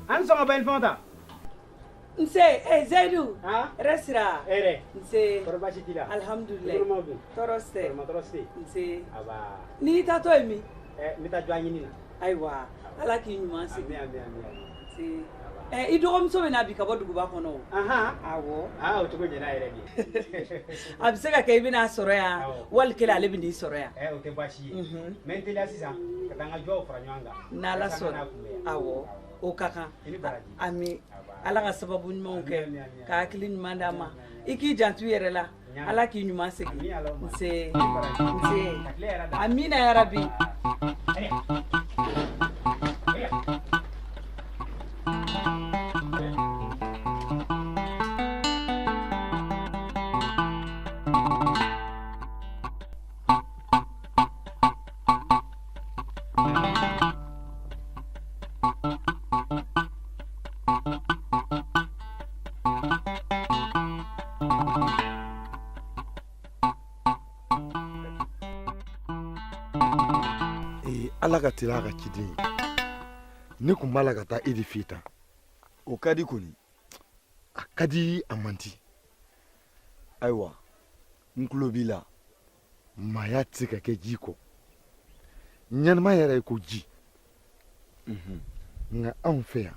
An sɔgɔma bɛ fɛn ta. Nse eh, Zayidu. Hɛrɛ sira. Hɛrɛ. Nse. Kɔri baasi t'i la? Alihamudulilayi. Somɔgɔw dun? Tɔɔrɔ si tɛ. Tɔɔrɔ si tɛ. Nse. Aba. N'i taatɔ ye min? Ɛ n bɛ taa jɔ ɲini na. Ayiwa Ala k'i ɲuman segin. Ami ami ami. Nse. Ɛ i dɔgɔmuso bɛ na bi ka bɔ duguba kɔnɔ o. Ahan. Awɔ. Aa o cogo ɲɛna yɛrɛ de. A bɛ se ka kɛ i bɛn'a sɔrɔ yan wali kelen ale bɛ n'i sɔrɔ yan. Ɛ o tɛ baasi ye. N bɛ n teliya sisan ka taa n ka jɔw fara ɲɔgɔn kan. N'Ala Walasa n ka sɔnna. n'a kunbɛn yan. Awɔ o ka kan. I ni baraji. Ami Ala ka sababu ɲumanw kɛ ka hakili ɲuman d'an ma i k'i janto i yɛrɛ la Ala k'i ɲuman segin. Nse nse amina yarabi. Ee ala ka teli a ka ciden ye ne kun b'a la ka taa e de fɛ tan o ka di kɔni a ka di a man di ayiwa n tulo b'i la maaya tɛ se ka kɛ ji kɔ ɲɛnamaya yɛrɛ ye ko ji nka anw fɛ yan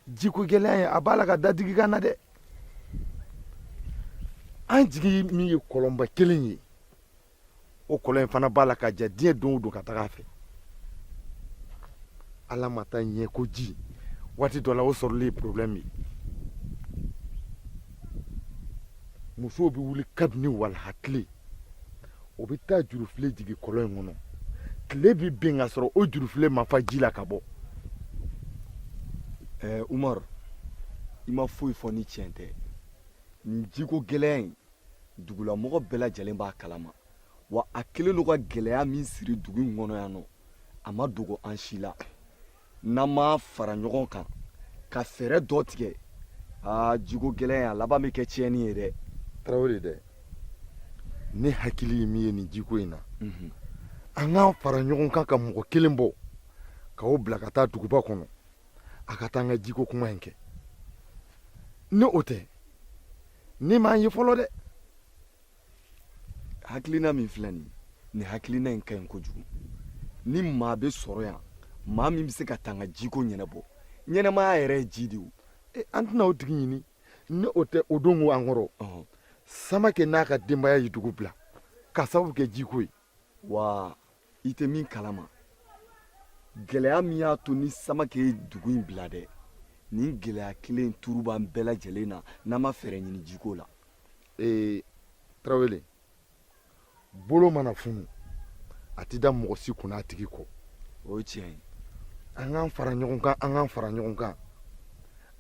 jiko gɛlɛya ye a b'a la ka dadigi k'an na dɛ an jigi min ye kɔlɔnba kelen ye o kɔlɔn in fana b'a la ka ja diɲɛ don o don ka taga a fɛ ala ma taa ɲɛ ko ji waati dɔ la o sɔrɔli ye problème ye musow bɛ wuli kabini walaha tile o bɛ taa jurufilen jigin kɔlɔn in kɔnɔ tile bɛ bin ka sɔrɔ o jurufilen ma fa ji la ka bɔ ɛɛ umaru i ma foyi fɔ ni tiɲɛ tɛ nin jiko gɛlɛya in dugulamɔgɔ bɛɛ lajɛlen b'a kalama wa a kɛlen don ka gɛlɛya min siri dugu in kɔnɔ yan nɔ a ma dogo an si la n'an ma fara ɲɔgɔn kan ka fɛɛrɛ dɔ tigɛ aa jiko gɛlɛya a laban bɛ kɛ tiɲɛni ye dɛ tarawele dɛ ne hakili ye min ye nin jiko in na an k'an fara ɲɔgɔn kan ka mɔgɔ kelen bɔ ka o bila ka taa duguba kɔnɔ a ka taa an ka jiko kuma in kɛ ni o tɛ ne m'an ye fɔlɔ dɛ Hakilina min filɛ nin nin hakilina in ka ɲi kojugu ni maa bɛ sɔrɔ yan maa min bɛ se ka taa an ka jiko ɲɛnabɔ ɲɛnamaya yɛrɛ ye ji de ye e, an tɛna o tigi ɲini ni o tɛ o don ko an kɔrɔ samakɛ n'a ka denbaya ye dugu bila ka sababu kɛ jiko ye wa i tɛ min kalama gɛlɛya min y'a to ni samakɛ ye dugu in bila dɛ nin gɛlɛya kelen turu b'an bɛɛ lajɛlen na n'an ma fɛɛrɛ ɲini jiko la ee tarawele bolo mana funu a tɛ da mɔgɔ si kunna a tigi kɔ o ye tiɲɛ ye an k'an fara ɲɔgɔn kan an k'an fara ɲɔgɔn kan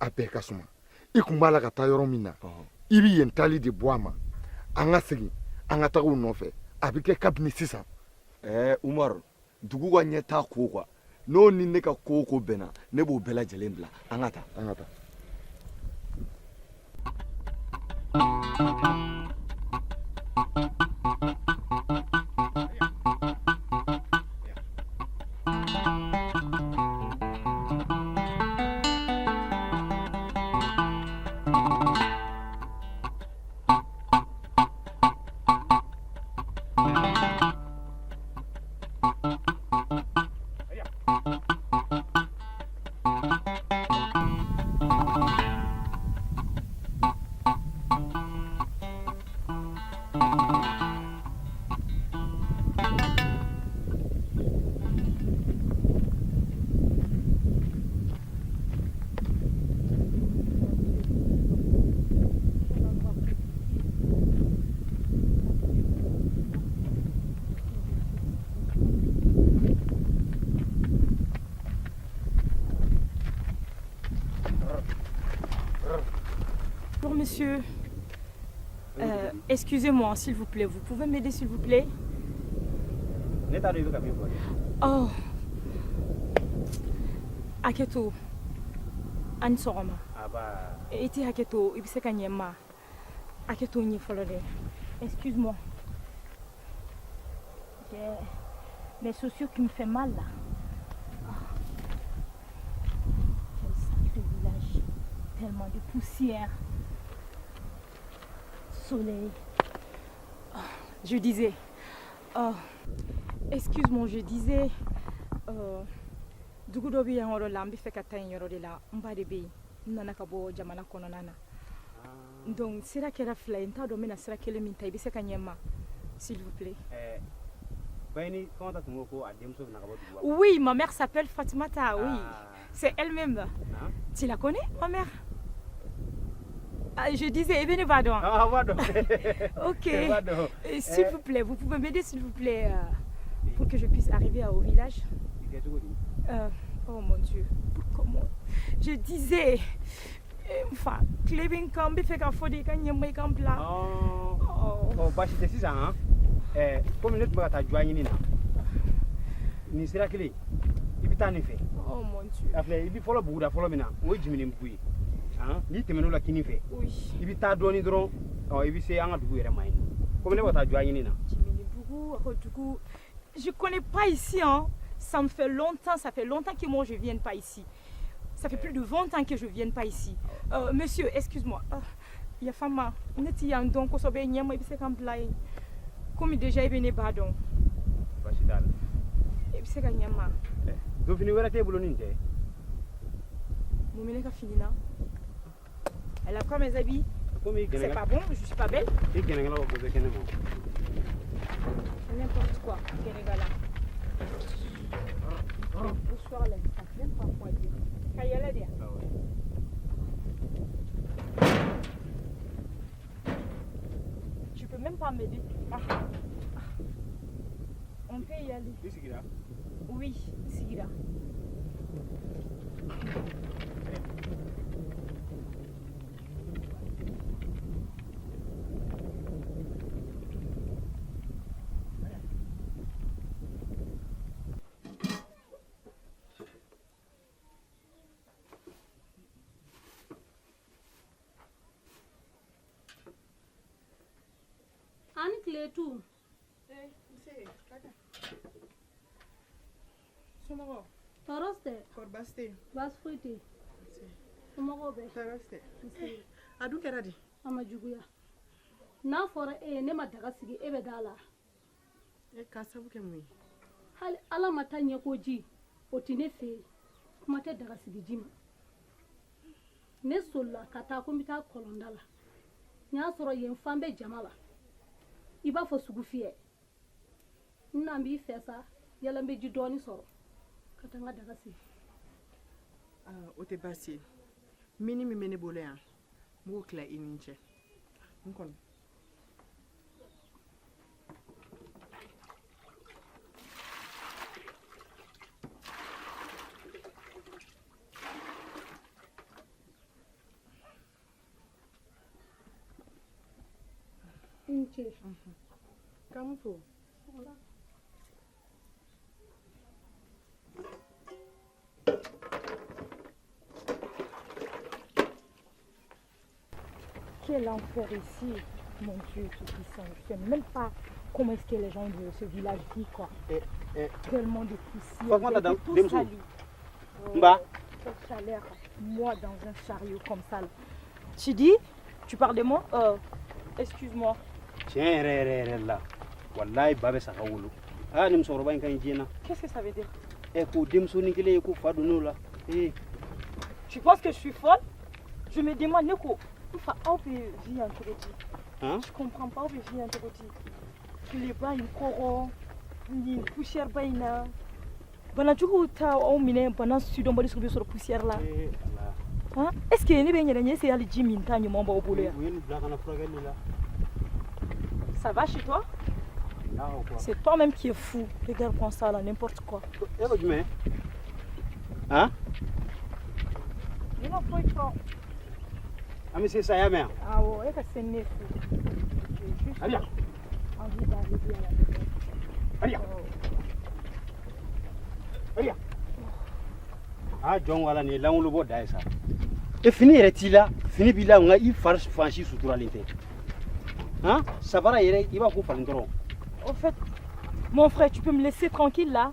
a bɛɛ ka suma i kun b'a la ka taa yɔrɔ min na i bɛ yen taali de bɔ a ma an ka segin an ka taga u nɔfɛ a bɛ kɛ kabini sisan ɛɛ umaru dugu ka ɲɛtaa ko quoi n'o ni ne ka ko o ko bɛnna ne b'o bɛɛ lajɛlen bila an ka taa an ka taa Bonjour monsieur. Excusez-moi, s'il vous plaît. Vous pouvez m'aider, s'il vous plaît? Ne t'a dɔn i bɛ ka min fɔ dɛ. Oh. Hakɛ to. A ni sɔgɔma. Aba. I tɛ hakɛ to, i bɛ se ka ɲɛ n ma. Hakɛ to n ye fɔlɔ dɛ. Excuse-moi. J'ai mes chaussures qui me fait mal là. Tellement de poussière. Soleil. Oh, je disais. Oh, excuse-moi, je disais. Dugu dɔ bɛ yan yɔrɔ la, n bɛ fɛ ka taa yen yɔrɔ de la. N ba de bɛ yen. N nana ka bɔ jamana kɔnɔna na. Donc sira kɛra fila ye, n t'a dɔn n bɛna sira kelen min ta. I bɛ se ka ɲɛ n ma, s'il vous plaît? Bayini Famata tun ko ko a denmuso bɛna ka bɔ duguba. Oui, ma mère s'appelle Fatimata, oui. Ah. C'est elle-même. Hein? Tu la connais, ma mère? Ah, je disais, eh bien, pardon. Ah, b'a dɔn. Ok. B'a dɔn. S'il vous plaît, vous pouvez m'aider, s'il vous plaît, pour que je puisse arriver au village? I kɛ cogo di? Oh mon Dieu, comment? Je disais, enfin, tile bɛ n kan, n bɛ fɛ k'a fɔ de i ka ɲɛ n ma, i ka n bila. Oh. Oh. Ɔ, baasi tɛ sisan han. Komi ne tun bɛ ka taa jɔ ɲini na, nin sira kelen, i bɛ taa nin fɛ. Oh mon Dieu. A filɛ, i bɛ fɔlɔ buguda fɔlɔ min na, o ye Jiminibugu ye han. N'i tɛmɛn'o la kinin fɛ, i bɛ taa dɔɔnin dɔrɔn, ɔ, i bɛ se an ka dugu yɛrɛ ma yen nɔ. Komi ne bɛ ka taa jɔ ɲini na. Jiminibugu, Rodugu. Je connais pas ici, hein. Ça me fait longtemps, ça fait longtemps que moi je vienne pas ici. Ça fait plus de 20 ans que je vienne pas ici. Monsieur, excuse-moi. Yafa n ma, ne ti yan dɔn kosɛbɛ, ɲɛ ma, i bɛ se ka n bila yen. Komi déjà i bɛ ne ba dɔn. Baasi t'a la. I bɛ se ka ɲɛ n ma. Donfini wɛrɛ t'e bolo ni nin tɛ? Mun bɛ ne ka fini na? Elle a quoi, mes habits? Komi i C'est gɛnɛgɛnɛ pas bon, je suis pas belle. I gɛnɛgɛnɛ ko bɛ kɛnɛ ma. N'importe quoi, Sénégala. Bonsoir là, ils savent même pas quoi dire. Ka yɛlɛ de yan. Tu peux même pas m'aider. Ah. Ah. On peut y aller. I sigira? Oui, n sigira. Ani tile tu. Somɔgɔw? Tɔɔrɔ tɛ. Kɔri baasi tɛ yen? Baasi foyi tɛ yen. Somɔgɔw bɛ? Tɔɔrɔ tɛ. Nse. A dun kɛra di? A ma juguya. N'a fɔra e ye ne ma daga sigi, e bɛ da la. E k'a sabu kɛ mun ye? Hali ala ma taa ɲɛko ji, o tɛ ne fɛ yen. Kuma tɛ daga sigi ji ma. Ne solila ka taa ko n bɛ taa kɔlɔnda la. N y'a sɔrɔ yen fan bɛ jama la. I b'a fɔ sugu fiyɛ. N na b'i fɛ sa, yala n bɛ ji dɔɔni sɔrɔ ka taa n ka daga sigi. Aa, o tɛ baasi ye. Mini min bɛ ne bolo yan, n b'o tila i ni cɛ. N kɔnɔ. I ni ce. K'an mun fo? Voilà. Quel enfer ici, mon Dieu tout-puissant. Je sais même pas comment est-ce que les gens de ce village vivent, quoi. Eh. Tellement de poussière. Fatumata J'ai dan été tout denmuso. sali. N ba. Quelle chaleur. Moi, dans un chariot comme ça, là. Tu dis? Tu parles de moi? Excuse-moi. Tiɲɛ yɛrɛ yɛrɛ yɛrɛ la, walayi, ba bɛ sa ka wolo. Aa, ni musokɔrɔba in ka ɲi diɲɛ na. Qu'est-ce que ça veut dire? Ɛ, k'o denmusonin kelen ye ko fa donn'o la ee. Tu penses que je suis folle? Je me demande, ne ko, n fa, aw bɛ vie yan cogo di? Hein? Je comprends pas, aw bɛ vie yan cogo di? Tileba in kɔrɔ, nin poussière ba in na. Banajuguw ta aw minɛ, bana sidɔnbali sugu bɛ sɔrɔ poussière la. Ee Ala. Hein? Est-ce que ne bɛ n yɛrɛ ɲɛ, est-ce que hali ji min ta ɲuman b'aw bolo yan? U ye nin bila ka na furakɛli la. Ça va chez toi? Alahu akbar. C'est toi-même qui es fou. Regarde comme ça là, n'importe quoi. E ko jumɛn han? Ne ma foyi fɔ. An bɛ se sa, y'a mɛn? Awɔ, e ka se ni ne fo. J'ai juste Aliya. envie d'arriver à la maison. Aliya. Aliya. Aa, jɔn ko Ala, nin ye lankolobɔ da ye sa. E, fini yɛrɛ t'i la, fini b'i la, nka i fari fan si suturalen tɛ han. Sabara yɛrɛ, i b'a ko falen dɔrɔn. Au fait, mon frère, tu peux me laisser tranquille là?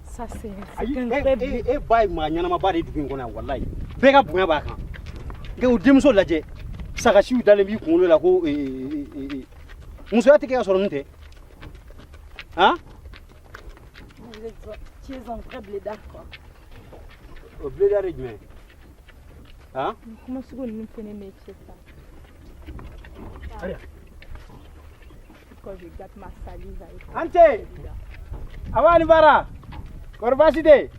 Ça, c'est Ayi, un vrai e e ba ye maa ɲɛnamaba de ye dugu in kɔnɔ yan, walayi. Bɛɛ ka bonya b'a kan. Nka o denmuso lajɛ, sagasiw dalen b'i kunkolo la ko musoya tɛ kɛ ka sɔrɔ nin tɛ. Han? Tu es un vrai blédard quoi. O blédard ye jumɛn ye? Han? Kuma sugu ninnu fɛnɛ mɛ cɛ sa. Allez. Quand je gâte ma salive avec An ce! Awa ni baara. Kɔri baasi tɛ yen?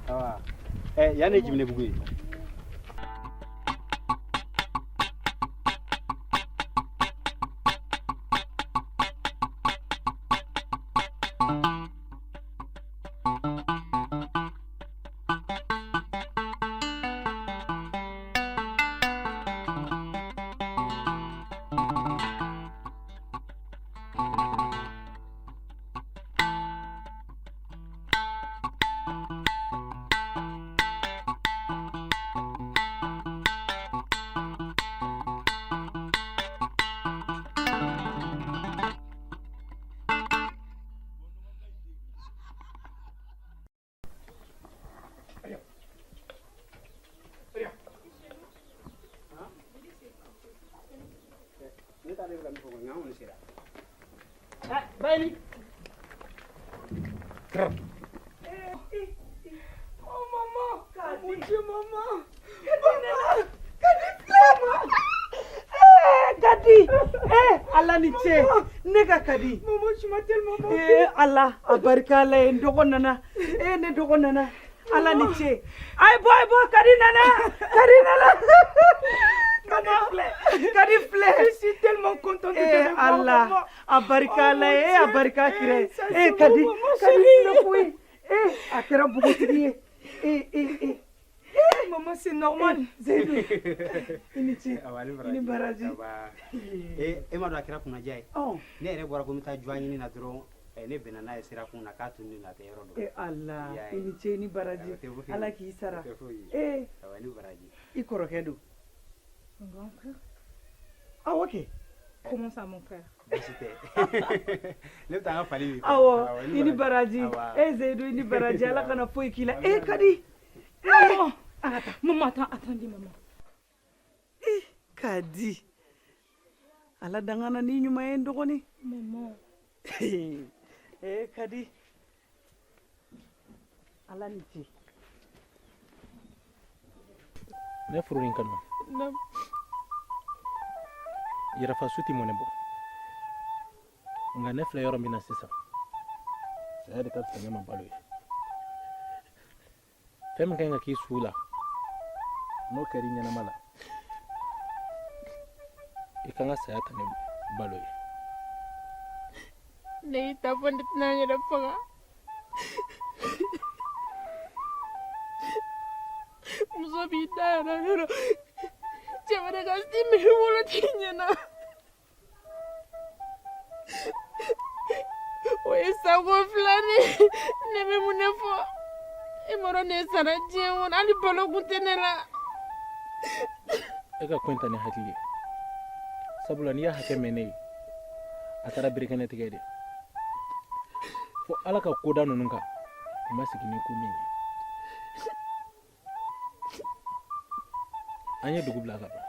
Awa. Ɛ yan de ye Jiminɛbugu ye. Ne t'ale bɛ ka min fɔ kɔni, an kɔni sera. Bayini. Oh maman, oh mon Dieu maman. Kadi filɛ Kadi Ala ni ce ne ka Kadi. Maman, tu m'as tellement manqué. Ala a barika Ala ye, n dɔgɔ nana, ne dɔgɔ nana, Ala ni ce. A ye bɔ, a ye bɔ, Kadi nana, Kadi nana. Kadi filɛ, Kadi filɛ. Je suis tellement contente de te revoir. Ala a barika Ala ye, a barika kira ye. Ça c'est Kadi, beau, maman Kadi chérie. filɛ koyi. A kɛra npogotigi ye. Maman, c'est normal. Zeyidu, i ni ce, Awa ni i ni baraji. Awa. E m'a dɔn a kɛra kunnaja ye. Ne yɛrɛ bɔra ko n bɛ taa jɔ ɲini na dɔrɔn, ne bɛnna n'a ye sira kun na k'a tun a tɛ yɔrɔ dɔn. Ala, I y'a i ye. ni ce, i ni baraji. O tɛ foyi ye. Ala k'i sara. O tɛ foyi ye. Awa ni baraji. I kɔrɔkɛ don. Mon grand frère. Awɔ kɛ. Comment ça, mon frère? Baasi tɛ. Ne bɛ taa n ka fali min. Awɔ, Awa, i ni baraji. Awa. Zeyidu, i ni baraji, Ala kana foyi k'i la. Kadi. Maman, maman, attends, attendez, maman. Kadi, Ala dangana ni ɲuman ye n dɔgɔnin. Maman. Kadi, Ala ni ce. Ne furu nin kanu. Yɛrɛfasu ti mɔnɛ bɔ, nka ne filɛ yɔrɔ min na sisan, saya de ka fisa ne ma balo ye. Fɛn min ka ɲi ka k'i su la, n'o kɛra i ɲɛnama la, i kan ka saya ta ne balo ye. Ne y'i ta fɔ, ne tɛna n yɛrɛ faga. Muso b'i da yɔrɔ yɔrɔ, cɛ wɛrɛ ka si min wolo t'i ɲɛna. O ye sago filanin. Ne bɛ mun de fɔ? E m'a dɔn ne sara diɲɛ kɔnɔ, hali balo kun tɛ ne la. E ka ko in ta ni hakili ye, sabula n'i y'a hakɛ mɛn ne ye, a taara berekɛnɛ tigɛ de. Fo Ala ka koda ninnu kan, i ma sigi ni ko min ye. An ye dugu bila ka ban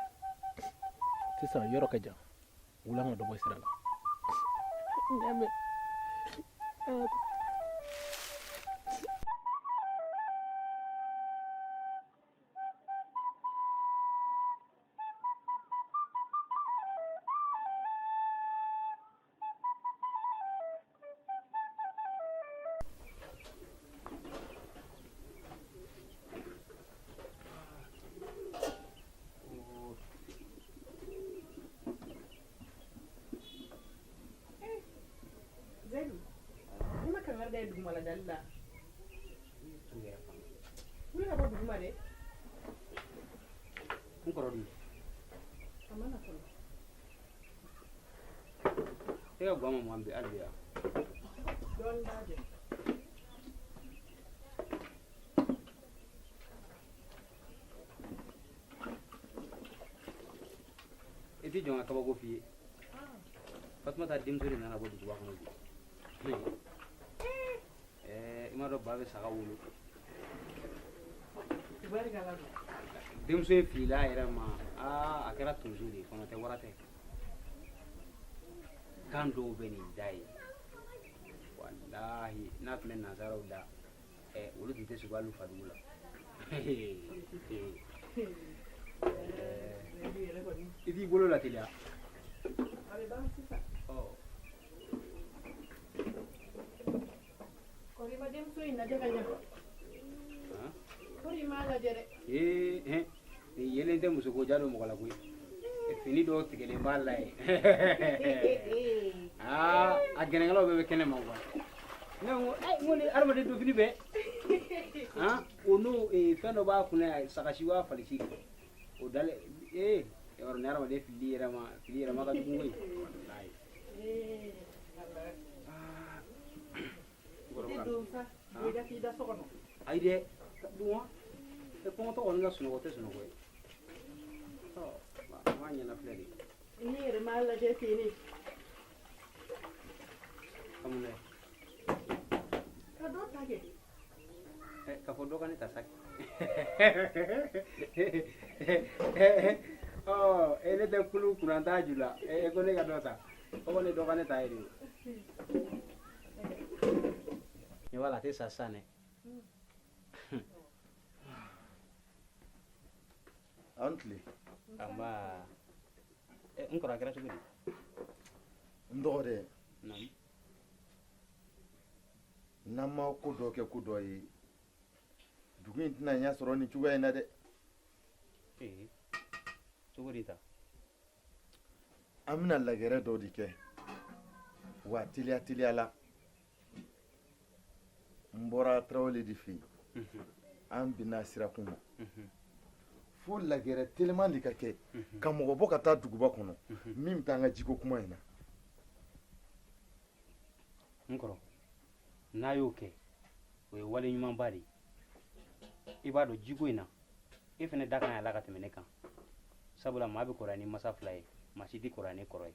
sisan, yɔrɔ ka jan, wula ka dɔ bɔ sira la. N y'a mɛn. Zeyidu, i ma kangari da ye dugumala dali la. Wuli ka bɔ duguma dɛ. N kɔrɔ dun? A ma na fɔlɔ. E ka guwan ma mɔn bi hali bi yan? Dɔɔnin b'a jɛ. I t'i jɔ n ka kabako f'i ye. Fatumata denmuso de nana bɔ duguba kɔnɔ bi. I m'a dɔn ba bɛ saga wolo. Tubarikala don. Denmuso in filila a yɛrɛ ma, aa, a kɛra tonso de ye, kɔnɔ tɛ wara tɛ. Kan dɔw bɛ nin da ye, walahi, n'a tun bɛ nansaraw da ɛ, olu tun tɛ sigi hali fadugu la. I t'i bolo lateliya. A bɛ ban sisan. Kɔri, i ma denmuso in lajɛ ka ɲɛ? Kɔri, i m'a lajɛ dɛ. Ee, hɛn, nin yelen tɛ musoko ja don mɔgɔ la koyi. Fini dɔw tigɛlen b'a la yen. Aa, a gɛnɛgɛnɛw bɛɛ bɛ kɛnɛ ma kuwa. Ne ko n ko ni hadamaden don fini bɛɛ han, o n'o fɛn dɔ b'a kunna yan, sagasi wa falisi, o dalen. Ee, yɔrɔ ni hadamaden filili yɛrɛ ma, fili yɛrɛ ma ka jugu koyi, walayi. I tɛ don sa, i ka t'i da so kɔnɔ. Ayi dɛ, dun wa, e kɔngɔtɔ kɔni ka sunɔgɔ tɛ sunɔgɔ ye. Ɔ, an b'a ɲɛnafilɛ de. N'i yɛrɛ m'a lajɛ ten ne. Ka mun lajɛ? Ka dɔ ta kɛ. Ɛ, k'a fɔ dɔ ka ne ta sa. Ɔ, e ne tɛ kulu kunna t'a ju la, e ko ne ka dɔ ta, o kɔni dɔ ka ne ta ye de. Ɲɛ b'a la, a tɛ sa sisan dɛ. An tile. Nba. N kɔrɔ, a kɛra cogo di? N dɔgɔ dɛ. Naamu. N'an ma ko dɔ kɛ ko dɔ ye, dugu in tɛna ɲɛ sɔrɔ nin cogoya in na dɛ. Ee, cogo di ta? An bɛna lagɛrɛ dɔ de kɛ, wa teliya teliya la. N bɔra Tarawele de fɛ yen, an binna sirakun ma. Fo lagɛrɛ teliman de ka kɛ ka mɔgɔ bɔ ka taa duguba kɔnɔ min bɛ taa an ka jiko kuma in na. N kɔrɔ, n'a y'o kɛ, o ye wale ɲumanba de ye. I b'a dɔn, jiko in na, e fana da kan y'a la ka tɛmɛ ne kan, sabula maa bɛ kɔrɔya ni masa fila ye, maa si tɛ kɔrɔya ni kɔrɔ ye.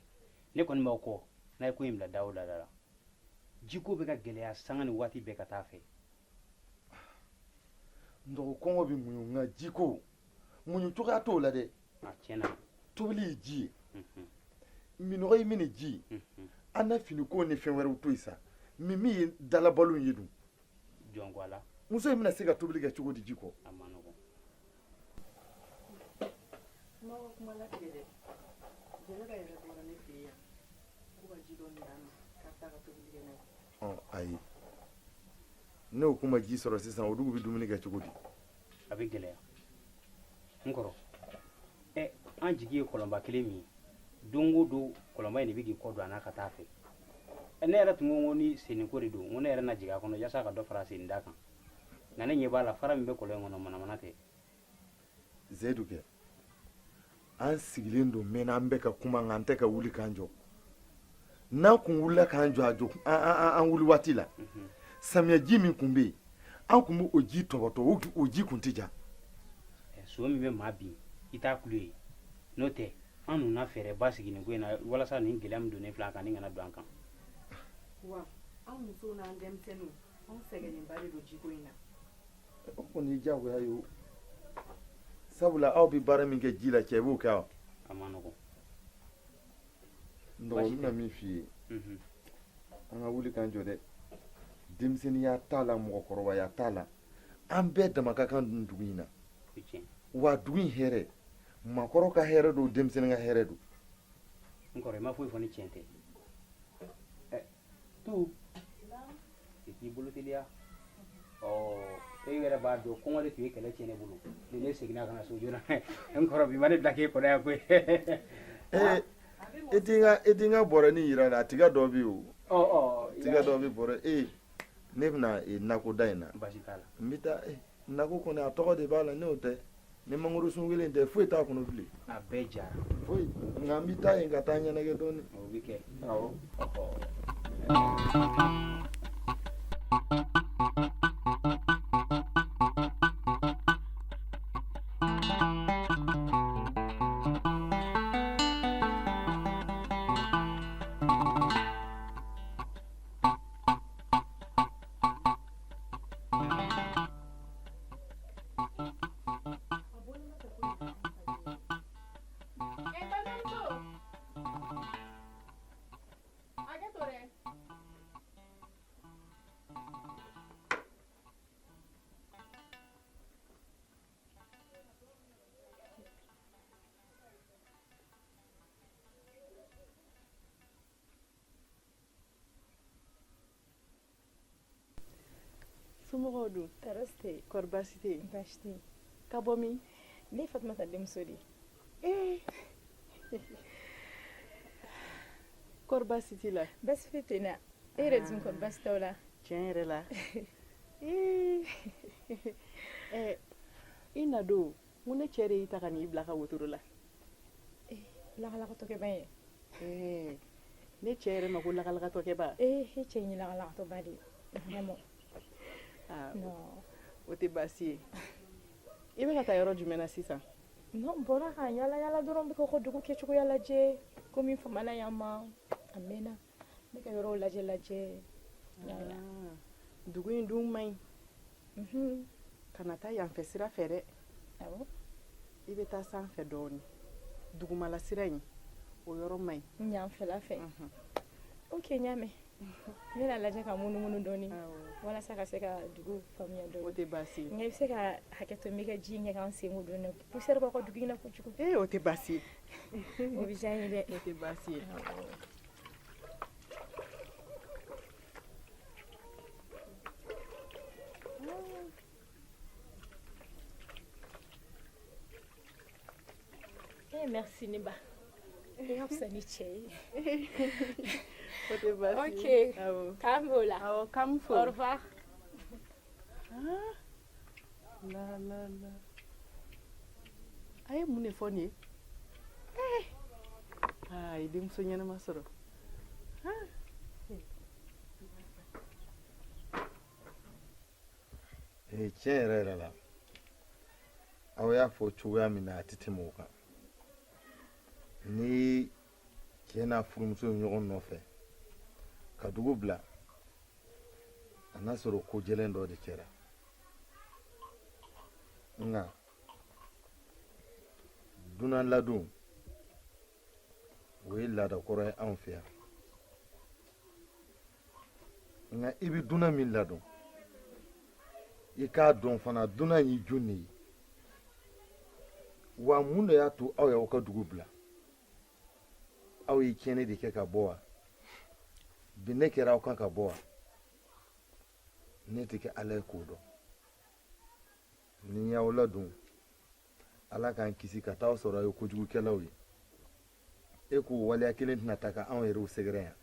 Ne kɔni b'aw kɔ n'a ye ko in bila da o da la. Jiko bɛ ka gɛlɛya sanga ni waati bɛɛ ka taa fɛ. N dɔgɔ, kɔngɔ bɛ muɲu, nka jiko muɲu cogoya t'o la dɛ. A tiɲɛ na. Tobili ye ji ye, minɔgɔ ye min ni ji ye, an na finiko ni fɛn wɛrɛw to yen sa. Min ye dalabalo ye dun? Jɔn ko a la. Muso in bɛna se ka tobili kɛ cogo di ji kɔ? A man nɔgɔn. Kuma o kuma latigɛ dɛ. Jɛnɛba yɛrɛ bɔra ne fɛ yan ko ka ji dɔɔni d'a ma k'a bɛ taa ka tobili kɛ n'a ye. Ɔ ayi, n'o kun ma ji sɔrɔ sisan, o dugu bɛ dumuni kɛ cogo di? A bɛ gɛlɛya, n kɔrɔ. Ɛ, an jigi ye kɔlɔnba kelen min ye, don o don kɔlɔnba in de bɛ k'i kɔ don a n'a ka taa fɛ. Ɛ, ne yɛrɛ tun ko ko ni senniko de don, n ko ne yɛrɛ na jigin a kɔnɔ yaasa ka dɔ fara a sennida kan, nka ne ɲɛ b'a la, fara min bɛ kɔlɔn in kɔnɔ, manamana tɛ. Zeyidu kɛ, an sigilen don mɛnna, an bɛ ka kuma, nka an tɛ ka wuli k'an jɔ. N'an kun wulila k'an jɔ a jɔ an wuli waati la, samiyɛji min kun bɛ yen, an kun bɛ o ji tɔbɔtɔ, o ji kun tɛ ja. So min bɛ maa bin, i t'a kulo ye. N'o tɛ, an nana fɛɛrɛba sigi nin ko in na walasa nin gɛlɛya min donnen filɛ an kan, nin kana don an kan. Wa anw musow n'an denmisɛnninw, anw sɛgɛnnenba de don jiko in na. O kɔni ye diyagoya ye o, sabula aw bɛ baara min kɛ ji la, cɛ b'o kɛ wa? A man nɔgɔn. N dɔgɔ, n bɛna min f'i ye, an ka wuli k'an jɔ dɛ. Denmisɛnninya t'a la, mɔgɔkɔrɔbaya t'a la, an bɛɛ dama ka kan nin dugu in na. Wa dugu in hɛrɛ, maakɔrɔ ka hɛrɛ don, denmisɛnnin ka hɛrɛ don. N kɔrɔ, i ma foyi fɔ ni tiɲɛ tɛ. Ɛ tu, i k'i bolo teliya. Ɔ, e yɛrɛ b'a dɔn, kɔngɔ de tun ye kɛlɛ tiɲɛ ne bolo. Ni ne seginna ka na so joona, n kɔrɔ, bi ma ne bila k'e kɔnɔ yan koyi. Ee, e t'i n ka bɔrɛnin yira la, a tiga dɔ bɛ yen o. Ɔ ɔ. Tiga dɔ bɛ bɔrɛ. Ee, ne bɛna nakɔda in na. Baasi t'a la. N bɛ taa nakɔ kɔni, a tɔgɔ de b'a la, n'o tɛ ni mangoro sun kelen tɛ, foyi t'a kɔnɔ bilen. A bɛɛ jara. Foyi, nka n bɛ taa yen ka taa ɲɛnajɛ dɔɔnin. O bɛ kɛ. Awɔ. Somɔgɔw dun? Tɔɔrɔ si tɛ yen. Kɔri baasi tɛ yen? Baasi tɛ yen. Ka bɔ min? Ne ye Fatumata denmuso de ye. Ee kɔri baasi t'i la? Baasi foyi tɛ n na. E yɛrɛ dun kɔri baasi t'aw la? Tiɲɛ yɛrɛ la. Ee ɛ i na don n ko ne cɛ de y'i ta ka n'i bila a ka wotoro la. Lakalakatɔkɛba ye. Ee ne cɛ yɛrɛ ma ko lakalakatɔkɛba. Ee e cɛ in ye lakalakatɔba de ye vraiment. Aa Non. O tɛ baasi ye. I bɛ ka taa yɔrɔ jumɛn na sisan? Non, n bɔra ka yala yala dɔrɔn n bɛ k'aw ka dugu kɛcogoya lajɛ komi n famana yan ma a mɛnna n bɛ ka yɔrɔw lajɛ lajɛ. Yala. Dugu in dun man ɲi. Kana taa yanfɛ sira fɛ dɛ. Awɔ. I bɛ taa sanfɛ dɔɔnin. Dugumala sira in o yɔrɔ man ɲi. Yanfɛla fɛ. Ok, n y'a mɛn. N bɛna lajɛ ka munumunu dɔɔnin walasa ka se ka dugu faamuya dɔɔnin. O tɛ baasi ye. Nka i bɛ se ka hakɛ to n bɛ ka ji in kɛ ka n sen ko dɔɔnin. Poussière b'aw ka dugu in na kojugu. Ee o tɛ baasi ye. O bɛ diya n ye dɛ. O tɛ baasi ye. Eh merci ne ba. E ka fisa ni cɛ ye. O tɛ baasi ye. Ok. Awɔ. K'an b'o la. Awɔ, k'an fo. Au revoir. Ah, la la la. A ye mun de fɔ nin ye? Eh, aa, a ye denmuso ɲɛnama sɔrɔ. Ah. Ee tiɲɛ yɛrɛ yɛrɛ la aw y'a fɔ cogoya min na a tɛ tɛmɛ o kan ni cɛ n'a furumuso ye ɲɔgɔn nɔfɛ ka dugu bila a n'a sɔrɔ ko jɛlen dɔ de kɛra nka dunan ladon o ye laada kɔrɔ ye anw fɛ yan nka i bɛ dunan min ladon i k'a dɔn fana dunan y'i jɔn de ye wa mun de y'a to aw y'aw ka dugu bila aw ye tiɲɛni de kɛ ka bɔ wa bin ne kɛra aw kan ka bɔ wa ne tɛ kɛ ala ye k'o dɔn ni n y'aw ladon ala k'an kisi ka t'aw sɔrɔ aw ye kojugukɛlaw ye e k'o waleya kelen tɛna ta ka anw yɛrɛw sɛgɛrɛ yan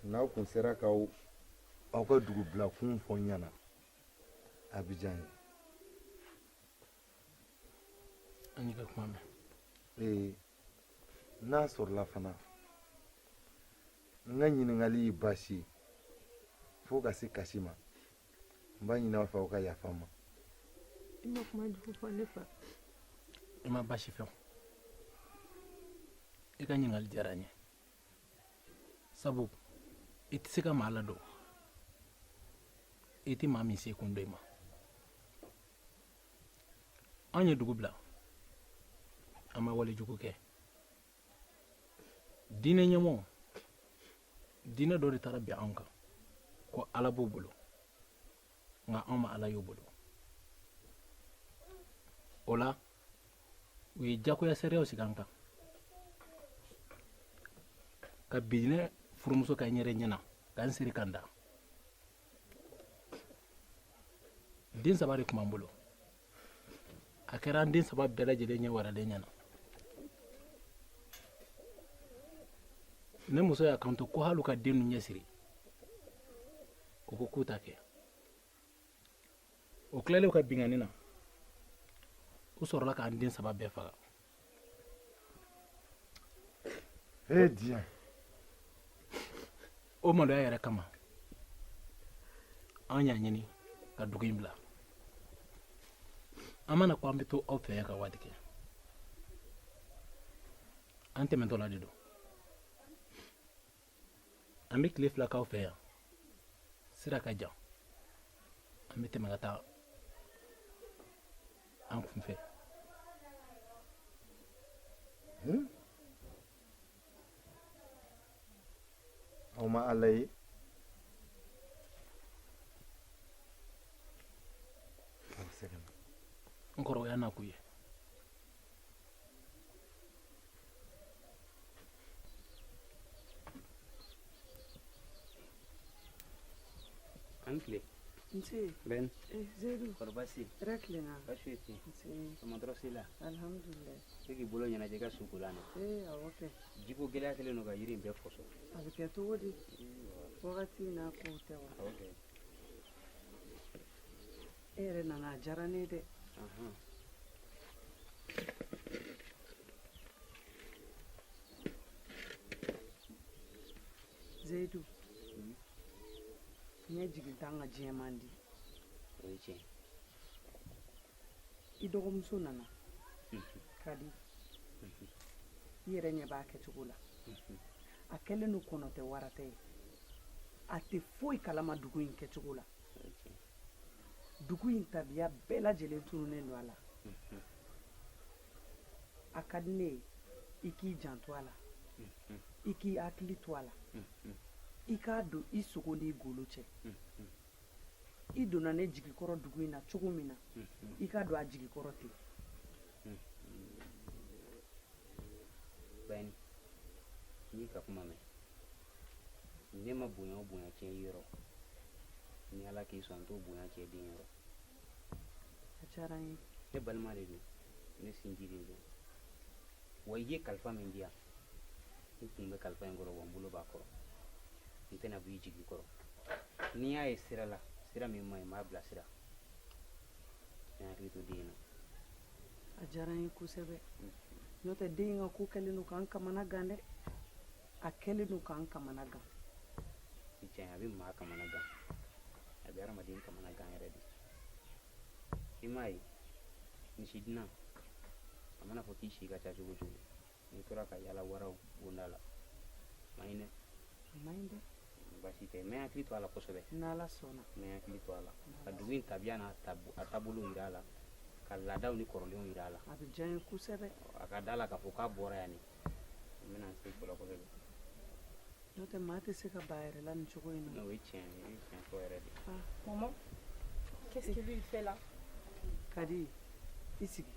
n'aw kun sera k'aw aw ka dugu bila kun fɔ n ɲɛna a bɛ diya n ye. An y'i ka kuma mɛn. Ee n'a sɔrɔla fana n ka ɲininkali ye baasi ye fo ka se kasi ma n b'a ɲini aw fɛ aw ka yafa n ma. I ma kuma jugu fɔ ne fa. I ma baasi fɛ o. I ka ɲininkali diyara n ye sabu i tɛ se ka maa ladon i tɛ maa min se kun dɔn i ma. Anw ye dugu bila an ma wale jugu kɛ diinɛ ɲɛmɔgɔ diinɛ dɔ de taara bin anw kan ko ala b'o bolo nka anw ma ala y'o bolo o la u ye jagoya sariyaw sigi an kan ka bin ne furumuso kan n yɛrɛ ɲɛna ka n siri ka n da den saba de tun b'an bolo a kɛra an den saba bɛɛ lajɛlen ɲɛ waralen ɲɛna ne muso y'a kanto ko hali u ka den ninnu ɲɛsiri o ko k'u t'a kɛ o tilalen u ka binkanni na u sɔrɔla k'an den saba bɛɛ faga. E diɲɛ. O maloya yɛrɛ kama an y'a ɲini ka dugu in bila an mana ko an bɛ to aw fɛ yan ka waati kɛ an tɛmɛtɔla de don an bɛ tile 2 k'aw fɛ yan sira ka jan an bɛ tɛmɛ ka taa an kun fɛ. Aw ma ala ye a bɛ se ka na. N kɔrɔ o y'a nakun ye. An tile. Nse. Ben. Eh, Zedu. Kɔri baasi? Hɛrɛ tilenna. Baasi foyi tɛ yen. Nse. Tɔmɔtɔrɔ si la. Alhamdulilayi. E k'i bolo ɲɛnajɛ i ka su kolan na. Ee, awɔ kɛ. Jiko gɛlɛya kɛlen don ka yiri in bɛɛ fɔsɔn. A bɛ kɛ cogo di? Wagati in n'a kow tɛ wa? Awɔ kɛ. E yɛrɛ nana a diyara ne ye dɛ. Ahan. Zeyidu. Ɲɛ jigin t'an ka diɲɛ man di. O ye tiɲɛ. I dɔgɔmuso nana. Kadi. I yɛrɛ ɲɛ b'a kɛcogo la. A kɛlen don kɔnɔ tɛ wara tɛ ye. A tɛ foyi kalama dugu in kɛcogo la. Dugu in tabiya bɛɛ lajɛlen tununnen don a la. A ka di ne ye i k'i janto a la. I k'i hakili to a la. I k'a don i sogo n'i golo cɛ. I donna ne jigi kɔrɔ dugu in na cogo min na, i ka don a jigi kɔrɔ ten. Bayini, n y'i ka kuma mɛn. Ne ma bonya o bonya tiɲɛ i yɔrɔ. Ni Ala k'i sɔn n t'o bonya tiɲɛ den yɔrɔ. A diyara n ye. Ne balima de don, ne sinji de don. Wa i ye kalifa min di yan, n kun bɛ kalifa in kɔrɔ wa n bolo b'a kɔrɔ. N tɛna bɔ i jigi kɔrɔ. N'i y'a ye sira la, sira min man ɲi, n b'a bilasira. N hakili to den in na. A diyara n ye kosɛbɛ. N'o tɛ den in ka ko kɛlen don k'an kamana gan dɛ. A kɛlen don k'an kamana gan. Tiɲɛ, a bɛ maa kamana gan. A bɛ hadamaden kamana gan yɛrɛ de. I m'a ye, misi dunan, a mana fɔ k'i si ka ca cogo o cogo, n'i tora ka yala waraw bonda la, a man ɲi dɛ. A man ɲi dɛ. Baasi tɛ, n bɛ n hakili to a la kosɛbɛ. N'Ala sɔnna. N bɛ n hakili to a la. Ka dugu in tabiya n'a a taabolo jira a la. Ka laadaw ni kɔrɔlenw jira a la. A bɛ diya n ye kosɛbɛ. A ka da la k'a fɔ k'a bɔra yan de. N bɛna n se o la kosɛbɛ. N'o tɛ maa tɛ se ka ban a yɛrɛ la nin cogo in na. O ye tiɲɛ ye, o ye tiɲɛ fɔ yɛrɛ de. Ah. Maman, qu'est-ce que lui il fait là? Kadi, i sigi.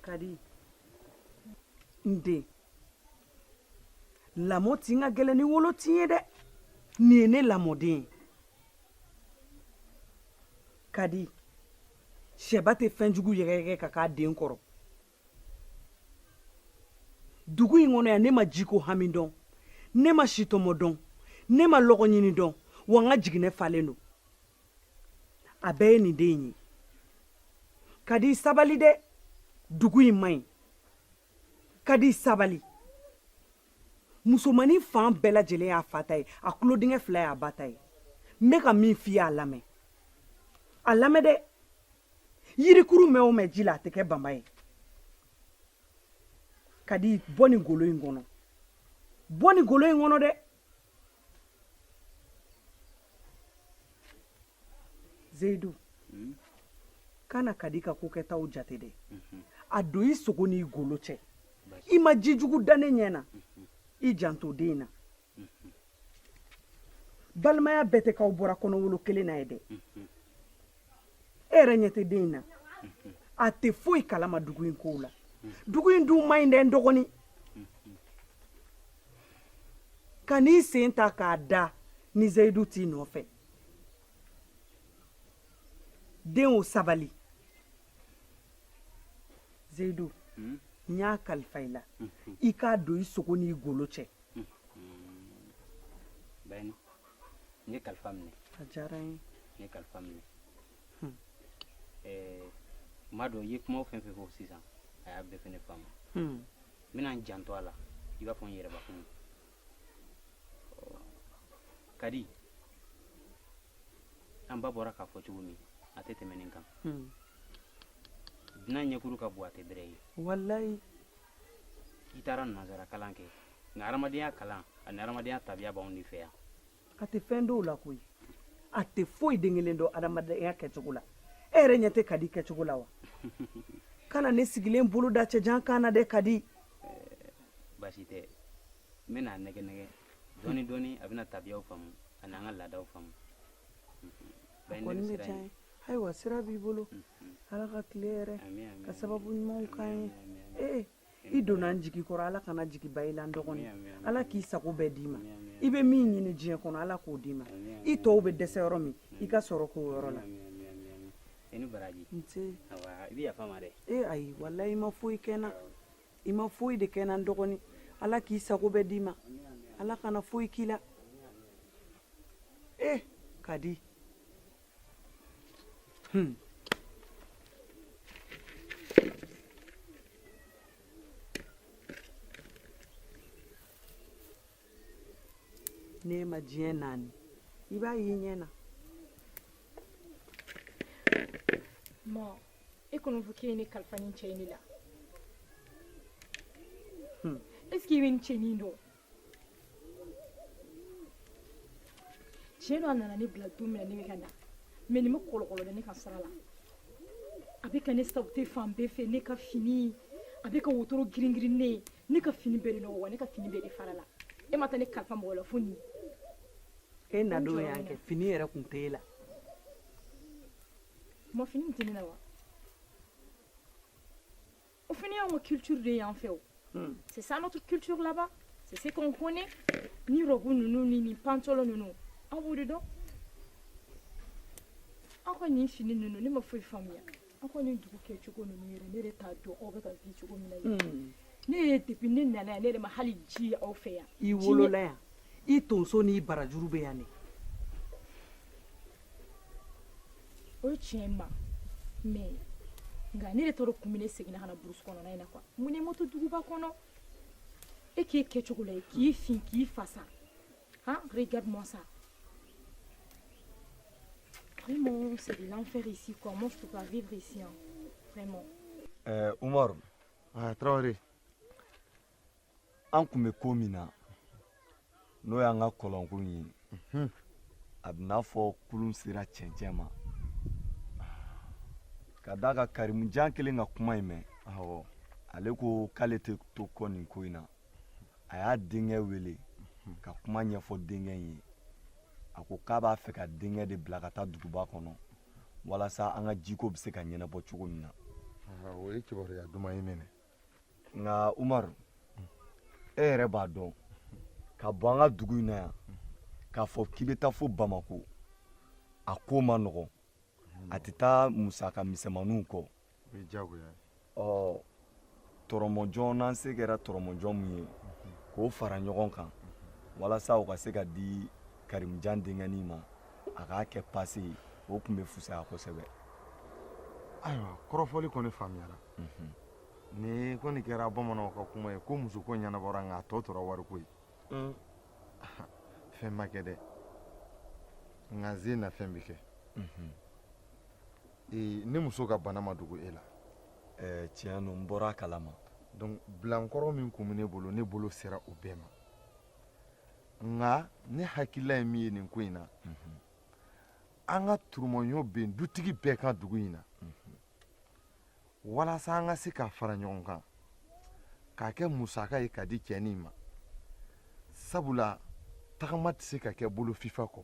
Kadi, n den, lamɔ tin ka gɛlɛn ni wolo tin ye dɛ. Nin ye ne lamɔden ye. Kadi, sɛba tɛ fɛn jugu yɛgɛyɛgɛ ka k'a den kɔrɔ. Dugu in kɔnɔ yan, ne ma jiko hami dɔn, ne ma sitɔmɔ dɔn, ne ma lɔgɔ ɲini dɔn, wa n ka jiginɛ falen don. A bɛɛ ye nin den in ye. Kadi, sabali dɛ, dugu in man ɲi. Kadi, sabali. Musomannin fan bɛɛ lajɛlen y'a fa ta ye, a tulodingɛ fila y'a ba ta ye. N bɛ ka min f'i ye, a lamɛn, a lamɛn dɛ. Yirikuru mɛn o mɛn ji la, a tɛ kɛ banba ye. Kadi, bɔ nin golo in kɔnɔ, bɔ nin golo in kɔnɔ dɛ. Zeyidu, kana Kadi ka ko kɛtaw jate dɛ. A don i sogo n'i golo cɛ. I ma jijugu da ne ɲɛ na, i janto den in na. Balimaya bɛɛ tɛ k'aw bɔra kɔnɔwolo kelen na ye dɛ. E yɛrɛ ɲɛ tɛ den in na, a tɛ foyi kalama dugu in kow la. Dugu in dun man ɲi dɛ, n dɔgɔnin. Kan'i sen ta k'a da ni Zeyidu t'i nɔfɛ. Den o, sabali. Zeyidu, n y'a kalifa i la, i k'a don i sogo n'i golo cɛ. Bayini, n ye kalifa minɛ. A diyara n ye. N ye kalifa minɛ. Ɛɛ, n b'a dɔn i ye kuma fɛn fɛn fɔ sisan, a y'a bɛɛ fɛnɛ faamu. N bɛna n janto a la i b'a fɔ n yɛrɛbakun. Kadi, an ba bɔra k'a fɔ cogo min, a tɛ tɛmɛ nin kan. Dunan ɲɛkuru ka bon, a tɛ bɛrɛ ye. Walayi. I taara nansara kalan kɛ, nka hadamadenya kalan ani hadamadenya tabiya b'anw de fɛ yan. A tɛ fɛn dɔw la koyi, a tɛ foyi den kelen dɔn adamadenya kɛcogo la. E yɛrɛ ɲɛ tɛ Kadi kɛcogo la wa? Kana ne sigilen bolo da cɛjan kan na dɛ, Kadi. Baasi tɛ, n bɛna a nɛgɛ nɛgɛ dɔɔni dɔɔni, a bɛna tabiyaw faamu ani an ka laadaw faamu. A kɔni bɛ diya n ye. Ayiwa, sira b'i bolo. Ala ka tile yɛrɛ ka sababu ɲumanw k'an ye. Ee. I donna n jigi kɔrɔ, Ala kana jigi ban i la n dɔgɔnin. Ala k'i sago bɛɛ d'i ma. I bɛ min ɲini diɲɛ kɔnɔ, Ala k'o d'i ma. I tɔw bɛ dɛsɛ yɔrɔ min, i ka sɔrɔ k'o yɔrɔ la. I ni baraji. Nse. Awa, i bɛ yafa n ma dɛ. E ayi, walayi i ma foyi kɛ n na. I ma foyi de kɛ n na n dɔgɔnin. Ala k'i sago bɛɛ d'i ma. Ala kana foyi k'i la. E Kadi. N'e ma diɲɛ naani, i b'a y'i ɲɛ na. Ma, e kɔni fɔ k'e ye ne kalifa nin cɛ in de la. Est-ce que i bɛ nin cɛnin dɔn? Tiɲɛ don, a nana ne bila don min na, ne bɛ ka na, mais nin bɛ kɔlɔkɔlɔ da ne ka sira la. A bɛ ka ne saboter fan bɛɛ fɛ. Ne ka fini, a bɛ ka wotoro girin-girin ne ye. Ne ka fini bɛɛ de nɔgɔ wa, ne ka fini bɛɛ de fara la. E ma taa ne kalifa mɔgɔ la fo nin. E na don y'an kɛ, fini yɛrɛ kun tɛ e la. Ma, fini tɛ ne la wa? O fana y'anw ka culture de ye yan fɛ o. C'est ça notre culture là-bas, c'est ce qu'on connaît. Ni robe ninnu ni nin pantalon ninnu, aw b'o de dɔn. Aw ka nin fini ninnu, ne ma foyi faamuya. Aw ka nin dugu kɛcogo ninnu yɛrɛ, ne yɛrɛ t'a dɔn aw bɛ ka vie cogo min na yen. Ne ye, depuis ne nana yan, ne yɛrɛ ma hali ji ye aw fɛ yan. I wolola yan, i tonso n'i barajuru bɛ yan de. O ye tiɲɛ ma, mais nka ne de t'a dɔn kun min ne seginna ka na brousse kɔnɔna in na quoi. Mun ne ma to duguba kɔnɔ? E k'e kɛcogo la ye, k'i fin, k'i fasa. Han, regarde-moi ça. Vraiment, c'est de l'enfer ici quoi. Moi, je peux pas vivre ici, hein. Vraiment. Umaru. Ah, Traoré. An kun bɛ ko min na, n'o y'an ka kɔlɔnko in ye, a bɛ n'a fɔ kulun sera cɛncɛn ma, ka d'a kan Karimujan kelen ka kuma in mɛn. Ale ko k'ale tɛ to kɔ nin ko in na. A y'a denkɛ wele ka kuma ɲɛfɔ denkɛ in ye. A ko k'a b'a fɛ ka denkɛ de bila ka taa duguba kɔnɔ walasa an ka jiko bɛ se ka ɲɛnabɔ cogo min na. O ye kibaruya duman ye mɛnɛ. Nka Umaru, e yɛrɛ b'a dɔn, ka bɔ an ka dugu in na yan k'a fɔ k'i bɛ taa fo Bamako, a ko ma nɔgɔn. A tɛ taa musaka misɛnmaninw kɔ. O ye diyagoya ye. Ɔ, tɔrɔmɔjɔn, n'an se kɛra tɔrɔmɔjɔn mun ye k'o fara ɲɔgɔn kan walasa o ka se ka di Karimujan denkɛnin ma, a k'a kɛ pase ye, o tun bɛ fisaya kosɛbɛ. Ayiwa, kɔrɔfɔli kɔni faamuyara. Ni kɔni kɛra bamananw ka kuma ye ko muso ko ɲɛnabɔra, nka a tɔ tora wariko ye. Fɛn ma kɛ dɛ, nka zen na fɛn bɛ kɛ. Ne muso ka bana ma dogo e la. Tiɲɛ don, n bɔra a kalama. Donc bilankɔrɔ min kun bɛ ne bolo, ne bolo sera o bɛɛ ma. Nka ne hakilila ye min ye nin ko in na, an ka turumɔɲɔ ben dutigi bɛɛ kan dugu in na, walasa an ka se ka fara ɲɔgɔn kan k'a kɛ musaka ye ka di cɛnin ma, sabula tagama tɛ se ka kɛ bolo fifa kɔ.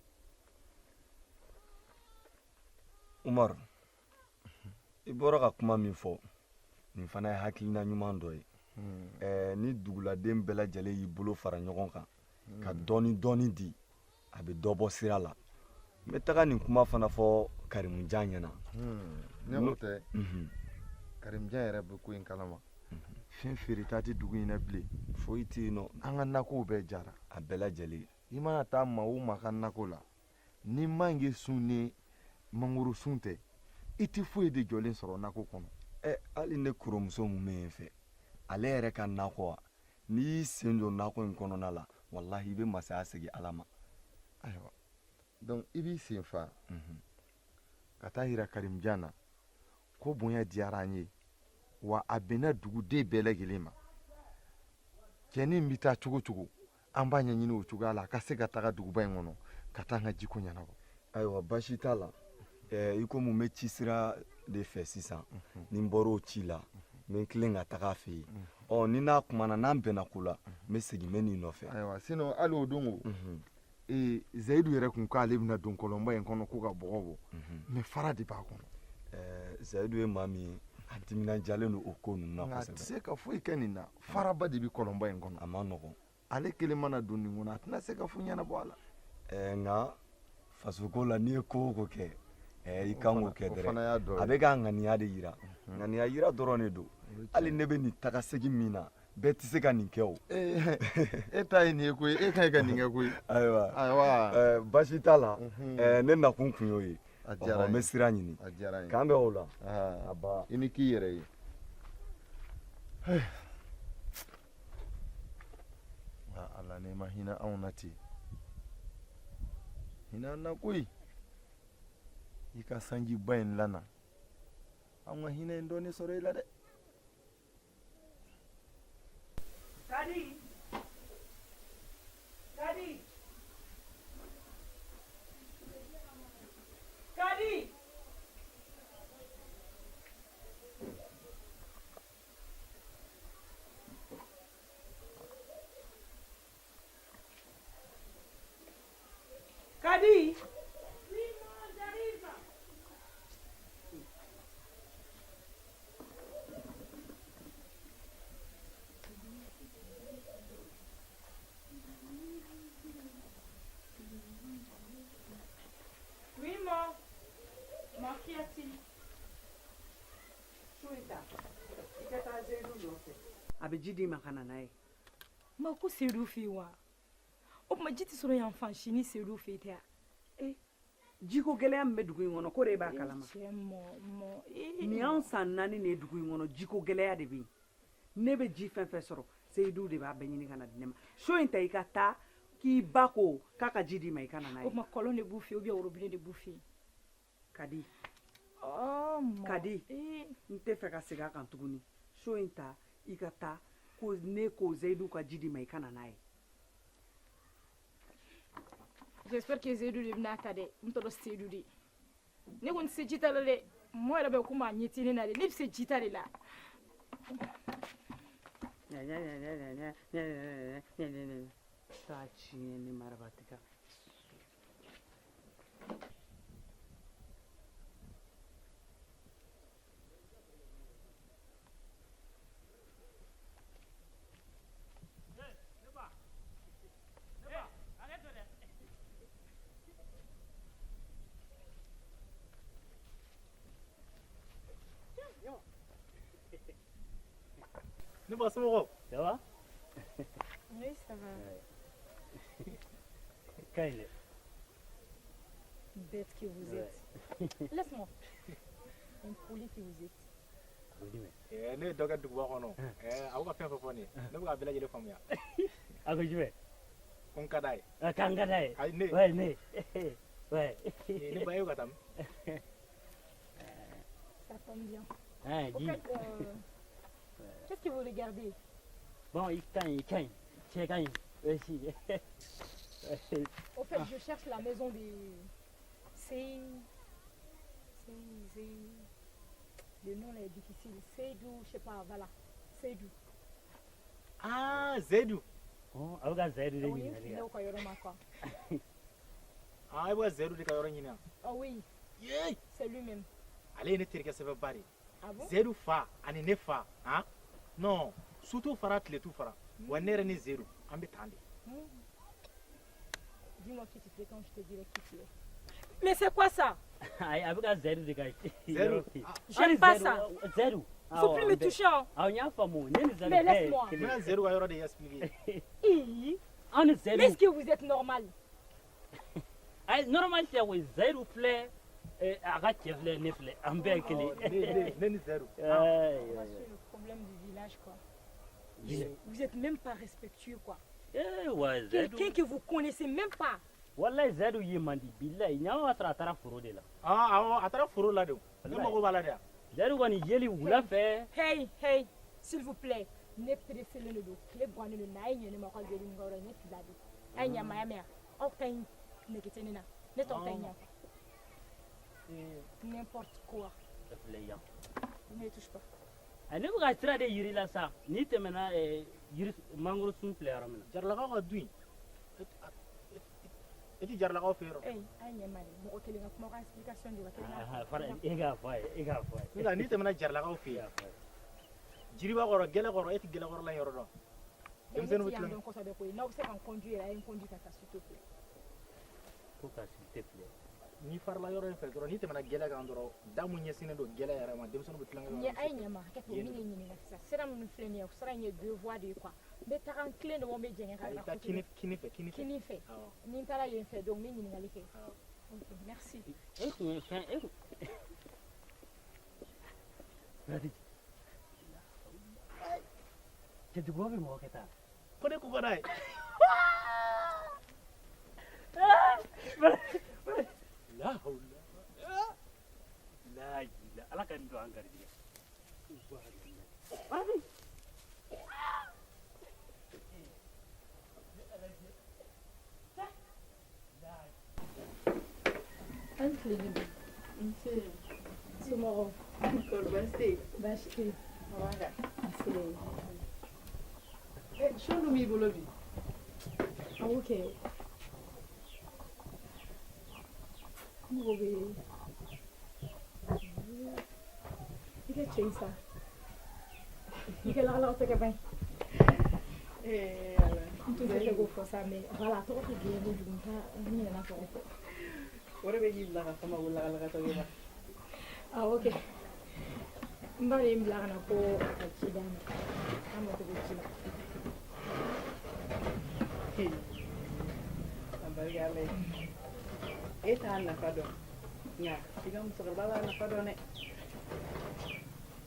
Umaru, i bɔra ka kuma min fɔ nin fana ye hakilina ɲuman dɔ ye. Ni duguladen bɛɛ lajɛlen y'i bolo fara ɲɔgɔn kan ka dɔɔni dɔɔni di, a bɛ dɔ bɔ sira la. N bɛ taga nin kuma fana fɔ Karimujan ɲɛna. Ne ko tɛ, Karimujan yɛrɛ bɛ ko in kalama. Fɛn feereta tɛ dugu in na bilen. Foyi tɛ yen nɔ. An ka nakɔw bɛɛ jara. A bɛɛ lajɛlen. I mana taa maa o maa ka nakɔ la, ni manje sun ni mangoro sun tɛ, i tɛ foyi de jɔlen sɔrɔ nakɔ kɔnɔ. Hali ne kɔrɔmuso mun bɛ yen fɛ, ale yɛrɛ ka nakɔ wa, n'i y'i sen don nakɔ in kɔnɔna la, walahi i bɛ masaya segin Ala ma. Ayiwa, donc i b'i sen fa ka taa yira Karimujan na ko bonya diyara an ye, wa a bɛnna duguden bɛɛ lajɛlen ma. Cɛnin bɛ taa cogo cogo, an b'a ɲɛɲini o cogoya la a ka se ka taga duguba in kɔnɔ ka taa an ka jiko ɲɛnabɔ. Ayiwa, baasi t'a la. I komi n bɛ ci sira de fɛ sisan, ni n bɔra o ci la, n bɛ tilen ka taga a fɛ yen. Ɔ, ni n'a kumana, n'an bɛnna ko la, n bɛ segin n bɛ n'i nɔfɛ. Ayiwa, sinon hali o don o, Zayidu yɛrɛ kun k'ale bɛna don kɔlɔnba in kɔnɔ ko ka bɔgɔ bɔ, mais fara de b'a kɔnɔ. Zayidu ye maa min ye, An timinandiyalen don o ko ninnu na Nka a tɛ kosɛbɛ. se ka foyi kɛ nin na. Faraba de bɛ kɔlɔnba in kɔnɔ. A man nɔgɔn. Ale kelen mana don nin kɔnɔ, a tɛna se ka foyi ɲɛnabɔ a la. Nka fasoko la, n'i ye ko o ko kɛ, i kan k'o kɛ O dɛrɛ. fana y'a dɔ ye. A bɛ k'a ŋaniya de yira, ŋaniya yira dɔrɔn de don. Hali ne bɛ nin taga segin min na, bɛɛ tɛ se ka nin kɛ o. E ta ye nin ye koyi, e ka ɲi ka nin kɛ koyi. Ayiwa. Ayiwa. Baasi t'a la. Ne nakun kun y'o ye. A diyara Ɔhɔ, n n bɛ ye. sira ɲini. A diyara n ye. K'an bɛn o la. Aa, Aba. I ni k'i yɛrɛ ye. Nka Ala, n'i ma hinɛ anw na ten, hinɛ an na koyi. I ka sanjiba in lana, anw ka hinɛ in dɔɔni sɔrɔ i la dɛ. Kadi, Kadi, Kadi. Kadi. Oui, maman, j'arrive. Oui, maman. Ma qu'y a-t-il? So in ta, i ka taa Seyidu nɔfɛ, a bɛ ji d'i ma ka na n'a ye. Ma ko Seydou fɛ yen wa? O tuma ji tɛ sɔrɔ yan fan si ni Seydou fɛ yen tɛ wa? Jiko gɛlɛya min bɛ dugu in kɔnɔ, ko de b'a kalama. Cɛ mɔ mɔ ee. Nin y'anw san 4 de ye dugu in kɔnɔ, jiko gɛlɛya de bɛ yen. Ne bɛ ji fɛn fɛn sɔrɔ, Seyidu de b'a bɛɛ ɲini ka na di ne ma. So in ta, i ka taa k'i ba ko k'a ka ji d'i ma, i ka na n'a O ye. tuma kɔlɔn de b'u fɛ yen ou bien robinet de b'u fɛ yen? Kadi. Oh, mɔ. Kadi, n tɛ fɛ ka segin a kan tuguni. So in ta, i ka taa ko ne ko Seyidu ka ji d'i ma, i ka na n'a ye. J'espère que Seydou de bɛna ta dɛ. N t'a dɔn Seydou de. Ne kɔni tɛ se ji ta la dɛ. Mɔgɔ yɛrɛ bɛ komi a ɲɛ tɛ ne na dɛ. Ne bɛ se ji ta de la. Taa tiɲɛ ni marabatika. Ne ba, somɔgɔw? Ça va? Oui, ça va. Ka ɲi dɛ. Bête que vous êtes. Laisse-moi. Impoli que vous êtes. A ko jumɛn? Ne ye dɔ kɛ duguba kɔnɔ. A bɛ ka fɛn fɛn fɔ nin ye, ne bɛ k'a bɛɛ lajɛlen faamuya. A ko jumɛn? Ko n ka d'a ye. Ah, k'an ka d'a ye. Ayi, ne. Ouais, ne. Ouais. Ne ba, e bɛ ka taa min? Ça tombe bien. Ah, Au dis. fait, qu'est-ce que vous regardez? Bon, i ka ɲi, i ka ɲi. Cɛ ka ɲi. Ouais, si. Au fait, je cherche la maison de... C'est... C'est... C'est... Le nom là est difficile. Seydou, je sais pas, voilà. Seydou. Ah, Seydou. Oh, a bɛ ka Seydou de Oui, ɲininkali il est kɛ. au yɔrɔ ma quoi. Ah, e bɛ ka Seydou de ka yɔrɔ ɲini wa? Ah oui. C'est lui-même. Ale ye ne terikɛ sɛbɛba de ye. Ah bon? Seydou fa ani ne fa, han? Non, su t'u fara, tile t'u fara. Wa ne yɛrɛ ni Seydou, an bɛ tan de. Dis-moi qui tu fréquentes, je te dirai qui tu es. Mais c'est quoi ça? Ayi, a bɛ ka Seydou de ka Seydou. yɔrɔ fi. J'aime pas ça. Seydou. Faut plus me toucher, hein. Awɔ, n y'a faamu. Ne ni Seydou Mais bɛɛ ye laisse-moi. kelen N bɛna Seydou ka yɔrɔ de expliquer. Hi. An ni Seydou. Mais est-ce que vous êtes normal? Ayi, normal tɛ koyi. Seydou filɛ, a ka cɛ filɛ, ne filɛ. An bɛɛ ye kelen. Ne ni Seydou. Ayi, Voici ayi. le problème du village, quoi. Village. Vous êtes même pas respectueux, quoi. Eh, wa Seydou. Quelqu'un que vous connaissez même pas. Walayi, Seydou ye man di, bilayi. Ɲama b'a sɔrɔ a taara foro de la. Ah, awɔ, a taara foro la de. Ne mago b'a la de. Seydou kɔni yeli wula fɛ. Hey, hey, s'il vous plaît. Ne pressé le don. Tile gannen don. N'a ye ɲɛ ne ma ka Seydou ka yɔrɔ ye, ne fila de. A ye ɲa ma ya mɛn aw ta in nege tɛ ne na. Ne t'aw ta in ɲa. N'importe quoi. E filɛ yan. Ne me touche pas. Ayi, ne bɛ ka sira de yiri la sa. N'i tɛmɛna yiri mangoro sun filɛ yɔrɔ min na. Jaralakaw ka du in. E ti Jaralakaw fɛ yen Eh, a ye ɲɛ ma dɛ. Mɔgɔ kelen ka kuma ka explication di wa kelen ka. Fara e k'a fɔ a ye, e k'a fɔ a ye. Sisan n'i tɛmɛna Jaralakaw fɛ yen, jiriba kɔrɔ, gɛlɛ kɔrɔ, e ti gɛlɛ kɔrɔla yɔrɔ dɔn. Denmisɛnninw bɛ yan dɔn kosɛbɛ koyi. N'aw bɛ se ka n conduire yɛrɛ, a ye n conduire ka taa s'il te plaît. Ko ka s'il te plaît. N'i farala yɔrɔ in fɛ dɔrɔn, n'i tɛmɛna gɛlɛ kan dɔrɔn, da mun ɲɛsinnen don gɛlɛ yɛrɛ ma, denmisɛnninw bɛ tulonkɛ Ɲɛ a ye ɲɛ ma, hakɛ to, n bɛ n'i ɲininka sisan. Sira minnu filɛ nin ye, sira in ye deux voies de ye quoi. N bɛ taga n tilen de wa n bɛ jɛngɛ ka Ayi, taa taa côté kini dɔ? Kini fɛ, kini fɛ. Kini fɛ. Awɔ. Ni n taara yen fɛ donc n bɛ ɲininkali kɛ. Ok, merci. E tun ye fɛn e kun. Baraji. Cɛ duguba bɛ mɔgɔ kɛ tan. Ko ne ko ka d'a ye. La hawla. La ilaha. Ala ka nin don an garijɛgɛ. Baraji. An tile bi. Nse. Somɔgɔw? Kɔri baasi tɛ yen? Baasi tɛ yen. Nse. Eh, son dun b'i bolo bi. Awɔ kɛ. N mago bɛ i ka cɛ in sa. I ka lakalakatɔ kɛ ban ye. Eh, Ala. N tun tɛ fɛ k'o fɔ sa mais voilà, a tɔgɔ tɛ gɛlɛn kojugu, n t'a n ɲinɛna tɔgɔ kɔ. O de bɛ k'i bila ka fɔ n ma ko lakalakatɔ kɛ ban. Awɔ kɛ. N ba de ye n bila ka na ko a ka ci d'a ma. K'a mago bɛ ci la. A barika Ala ye. E t'a nafa dɔn, nka i ka musokɔrɔba b'a nafa dɔn dɛ.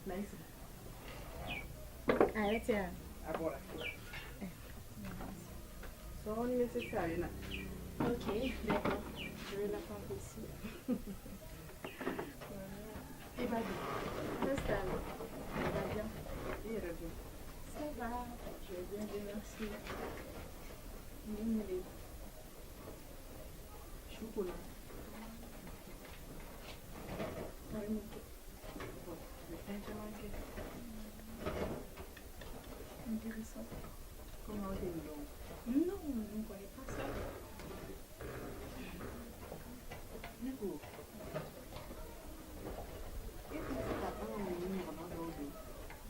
Na i sigi. A yɛrɛ tɛ yan? A bɔra. Sɔɔni bɛ se sisan, a bɛ na. Ok, d'accord. Je vais l'attendre ici. I b'a di. Reste là. Ça va bien? I yɛrɛ dun? Ça va. Je vais bien, Dieu merci. Nin de ye? Su ko la. A bɛ mun kɛ? Bon, a bɛ fɛn caman kɛ. Intéressant. Komi aw tɛ nin dɔn. Non, je ne connais pas ça. Ne ko, e tɛ se ka an ka muru ɲɔgɔnna dɔw don?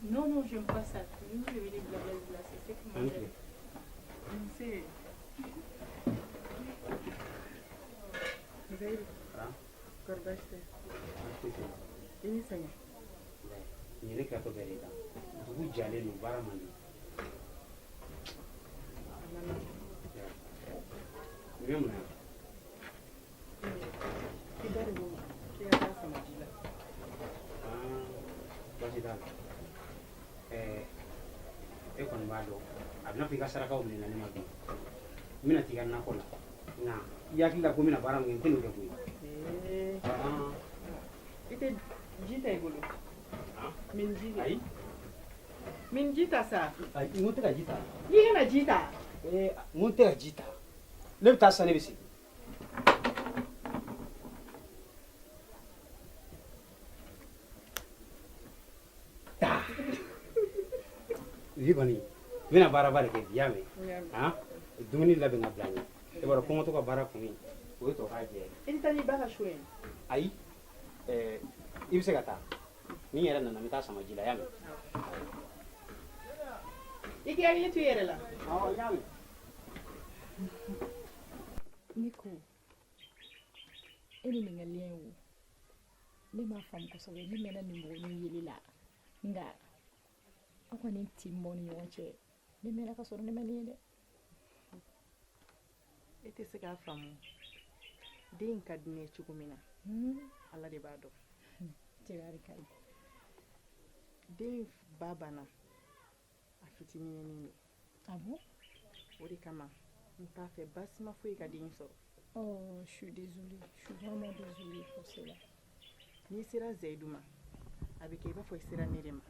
Non, non, j'aime pas ça. Toujours, je vais les blabla, c'est ce que moi j'aime. Nse. Zayidu. Kɔri baasi tɛ? I ni sɛgɛn. Nin ye ne tilatɔ bɛɛ de ye tan. Dugu jalen don, baara man di. A ma nɔgɔn. Nin bɛ mun na? I ba de ko k'i ka taa sama ji la. Ah, baasi t'a la. Ɛɛ, e kɔni b'a dɔn, a bɛ n'a fɔ i ka sarakaw minɛna ne ma bi. N bɛna t'i ka nakɔ la, nka i hakili la ko n bɛna baara min kɛ, n tɛ n'o kɛ koyi. Ee. Ah. I tɛ ji ta i bolo? Min ji kɛ. Ayi. Min ji ta sa. Ayi, n ko n tɛ ka ji ta. I kana ji ta. Ee, n ko n tɛ ka ji ta. Ne bɛ taa sisan, ne bɛ segin. Taa. Bi kɔni, n bɛna baaraba de kɛ bi, i y'a mɛn? Han? Dumuni labɛn ka bila n ɲɛ. E b'a dɔn kɔngɔtɔ ka baara kun ye, o ye tɔ k'a jɛ ye. I tɛ taa n'i ba ka so ye? Ayi, ɛɛ, i bɛ se ka taa. Ni n yɛrɛ nana, n bɛ taa sama ji la, i y'a mɛn? I k'i hakili to i yɛrɛ la. Awɔ, n y'a mɛn. Ne ko e ni nin ka lien wo, ne m'a faamu kosɛbɛ. Ne mɛnna nin mɔgɔnin yeli la, nka aw ka nin tin b'aw ni ɲɔgɔn cɛ, ne mɛnna ka sɔrɔ ne ma nin ye dɛ. E tɛ se k'a faamu, den in ka di ne ye cogo min na, Ala de b'a dɔn. Tibarikala. Den ba banna a fitinin de. Ah bon? O de kama n t'a fɛ baasima foyi ka den sɔrɔ. Oh, je suis désolée. Je suis vraiment désolée pour cela. N'i sera Zayidu ma, a bɛ kɛ i b'a fɔ i sera ne de ma.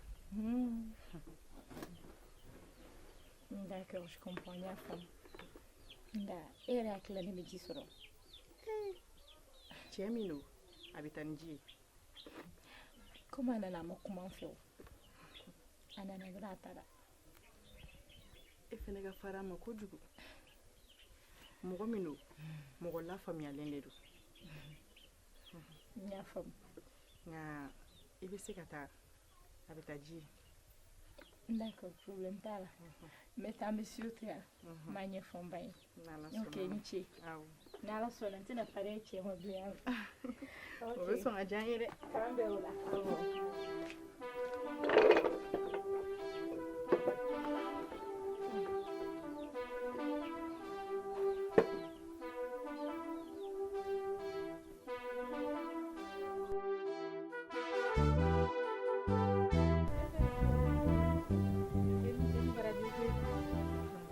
D'accord, je comprends. N y'a faamu. Nka e yɛrɛ hakili la ne bɛ ji sɔrɔ? Cɛ min don, a bɛ taa ni ji ye. Komi a nana, a ma kuma n fɛ o. A nana dɔrɔn, a taara. E fana ka fara a ma kojugu. Mɔgɔ min don, mɔgɔ lafaamuyalen de don. N y'a faamu. Nka i bɛ se ka taa, a bɛ taa ji ye. D'accord, problème t'a la. N bɛ taa, n bɛ sûr to yan. N b'a ɲɛfɔ n ba ye. Ok, i ni ce. Ni Ala sɔnna, n tɛna farinya cɛ ma bilen. O bɛ sɔn ka diya n ye dɛ. K'an bɛn o la.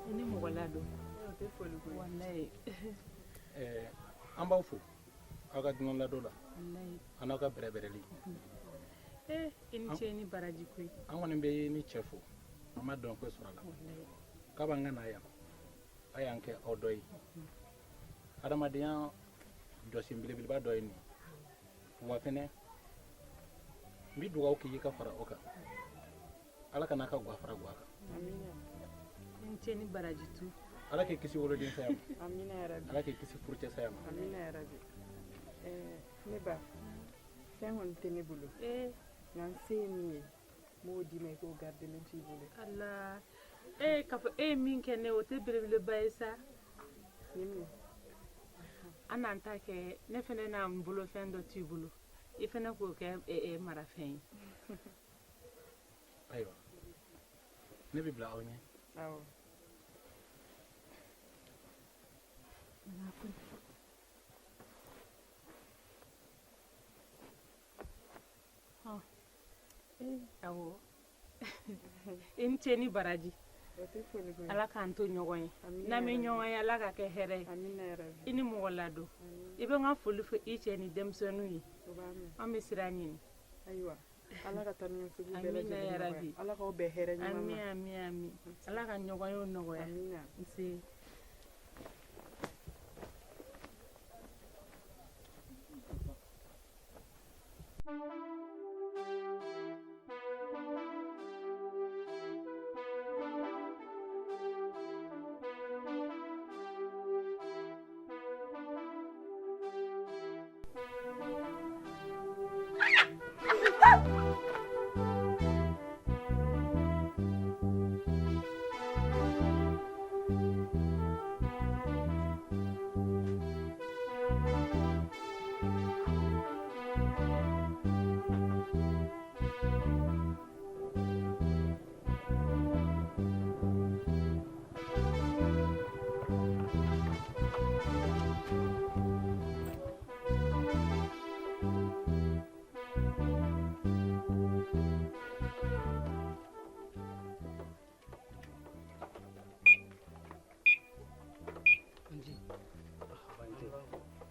I ni mɔgɔ ladon. Walayi. An b'aw fo aw ka dunan ladon la an n'aw ka bɛrɛbɛrɛli. Ee, i ni ce ni baraji koyi. An kɔni bɛ ni cɛ fo, an ma dɔn ko sɔrɔ a la k'a b'an ka na yan, a y'an kɛ aw dɔ ye. Adamadenya jɔsen belebeleba dɔ ye nin ye. Wa fɛnɛ n bɛ dugawu k'i ye ka fara o kan, Ala kana ka gwa fara gwa kan. I ni ce ni baraji tu. Ala k'i kisi woloden saya ma. Amina yarabi. Ala k'i kisi furucɛ saya ma. Amina yarabi. Ne ba, fɛn kɔni tɛ ne bolo, nka n se ye min ye, n b'o d'i ma, i k'o gardelen to i bolo. Ala, ee, k'a fɔ e ye min kɛ ne, o tɛ belebeleba ye sa. Ni min. An n'an ta kɛ, ne fɛnɛ n'a n bolofɛn dɔ t'i bolo, i fɛnɛ k'o kɛ marafɛn ye. Ayiwa, ne bɛ bila aw ɲɛ. Awɔ. Awɔ, i ni ce ni baraji. O tɛ foli koyi. Ala k'an to ɲɔgɔn ye. N'an bɛ ɲɔgɔn ye, Ala ka kɛ hɛrɛ ye. Amina yarabi. I ni mɔgɔ ladon. I bɛ n ka foli fɔ i cɛ ni denmisɛnninw ye. O b'a mɛn. An bɛ sira ɲini. Ayiwa, Ala ka taa ni ka segin bɛɛ Amina lajɛlen yarabi. nɔgɔya. Ala k'aw bɛn hɛrɛ ɲuman ma. Ami, ami, ami. Ala ka ɲɔgɔn ye nɔgɔya. Amina. Nse.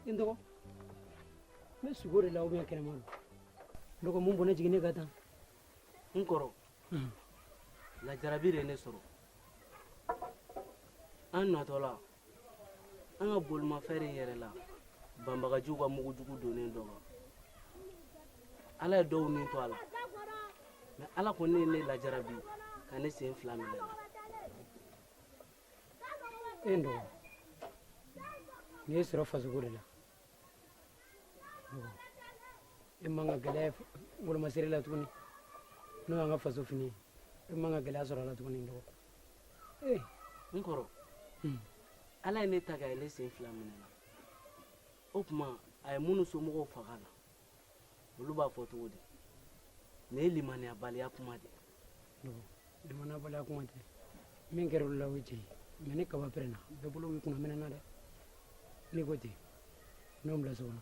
N dɔgɔ, n bɛ sugo de la ou bien kɛnɛma don? N dɔgɔ, mun bɔnɛ jigin ne ka tan? N kɔrɔ, lajarabi de ye ne sɔrɔ. An natɔ la, an ka bolimafɛn de yɛrɛ la banbagajiw ka mugujugu donnen dɔ kan. Ala ye dɔw ni to a la, mais Ala kɔni ye ne lajarabi ka ne sen fila minɛ. E n dɔgɔ, n'i ye sɔrɔ fasoko de la, e man ka gɛlɛya wolomasiri la tuguni, n'o y'an ka faso fini ye, e man ka gɛlɛya sɔrɔ a la tuguni, n dɔgɔ. Ee. N kɔrɔ, Ala ye ne ta k'a ye ne sen fila minɛ na. O tuma a ye minnu somɔgɔw faga la, olu b'a fɔ cogo di? Nin ye limaniyabaliya kuma de ye. Limaniyabaliya kuma tɛ. Min kɛra olu la, o ye tiɲɛ ye, mais ni kaba pɛrɛnna, bɛɛ bolo b'i kunna minɛ na dɛ. N'i ko ten, n'o bila so kɔnɔ.